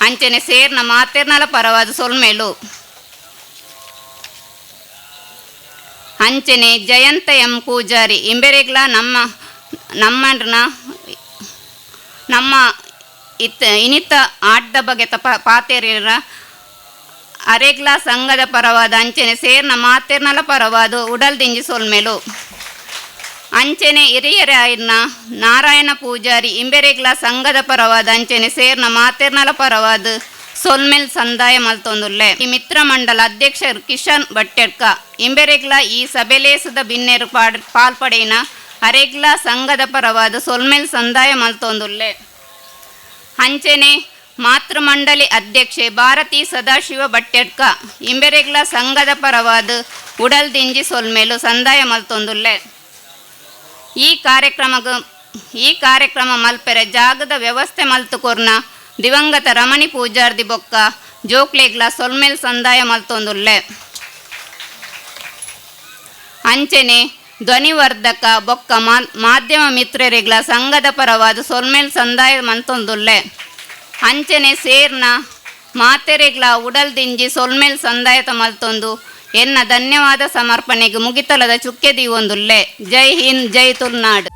ಅಂಚನೆ ಸೇರ್ನ ಮಾತೆರ್ನಲ ಪರವಾದ ಸೊಲ್ಮೆಲು. ಅಂಚನೆ ಜಯಂತ ಎಂ ಪೂಜಾರಿ ಇಂಬೆರೆಗ್ಲಾ ನಮ್ಮ ನಮ್ಮನ ನಮ್ಮ ಇತ್ತ ಇನಿತ ಆಟದ ಬಗ್ಗೆ ತಪ ಪಾತೆರಿರ ಅರೆಗ್ಲಾ ಸಂಘದ ಪರವಾದ ಅಂಚನೆ ಸೇರ್ನ ಮಾತೆರ್ನಲ ಪರವಾದ ಉಡಲ್ ದಿಂಜಿ ಸೊಲ್ಮೆಲು. ಅಂಚನೆ ಹಿರಿಯರಾಯನ ನಾರಾಯಣ ಪೂಜಾರಿ ಇಂಬೆರೆಗ್ಲಾ ಸಂಘದ ಪರವಾದ ಅಂಚನೆ ಸೇರ್ನ ಮಾತೆರ್ನಲ ಪರವಾದ ಸೊಲ್ಮೆಲ್ ಸಂದಾಯ ಮಲ್ತೊಂದುಲ್ಲೆ. ಈ ಮಿತ್ರ ಮಂಡಲ ಅಧ್ಯಕ್ಷರು ಕಿಶನ್ ಭಟ್ಟೆಡ್ಕ ಇಂಬೆರೆಗ್ಲಾ ಈ ಸಭೆಲೇಸದ ಬಿನ್ನೆರು ಪಾಲ್ಪಡೆಯಿನ ಅರೆಗ್ಲಾ ಸಂಘದ ಪರವಾದ ಸೊಲ್ಮೆಲ್ ಸಂದಾಯ ಮಲ್ತೊಂದುಲ್ಲೆ. ಅಂಚನೆ ಮಾತೃಮಂಡಲಿ ಅಧ್ಯಕ್ಷೆ ಭಾರತಿ ಸದಾಶಿವ ಭಟ್ಟೆಡ್ಕ ಇಂಬೆರೆಗ್ಲಾ ಸಂಘದ ಪರವಾದ ಉಡಲ್ ದಿಂಜಿ ಸೊಲ್ಮೇಲು ಸಂದಾಯ ಮಲ್ತೊಂದುಲ್ಲೆ. ಈ ಕಾರ್ಯಕ್ರಮ ಮಲ್ಪೆರೆ ಜಾಗದ ವ್ಯವಸ್ಥೆ ಮಲ್ತುಕೊರ್ನ ದಿವಂಗತ ರಮಣಿ ಪೂಜಾರ್ದಿ ಬೊಕ್ಕ ಜೋಕ್ಲೆಗ್ಲ ಸೊಲ್ಮೇಲ್ ಸಂದಾಯ ಮಲ್ತೊಂದುಲ್ಲೆ. ಅಂಚನೆ ಧ್ವನಿವರ್ಧಕ ಬೊಕ್ಕ ಮಾಧ್ಯಮ ಮಿತ್ರರಿಗ್ಲ ಸಂಘದ ಪರವಾದ ಸೊಲ್ಮೇಲ್ ಸಂದಾಯ ಮಲ್ತೊಂದುಲ್ಲೆ. ಅಂಚನೆ ಸೇರ್ನ ಮಾತೆರೆಗ್ಲ ಉಡಲ್ ದಿಂಜಿ ಸೊಲ್ಮೇಲ್ ಸಂದಾಯತ ಮಲ್ತೊಂದು ಎನ್ನ ಧನ್ಯವಾದ ಸಮರ್ಪಣೆಗೆ ಮುಗಿತಲದ ಚುಕ್ಕೆ ದೀವೊಂದುಲ್ಲೆ. ಜೈ ಹಿಂದ್, ಜೈ ತುಳುನಾಡು.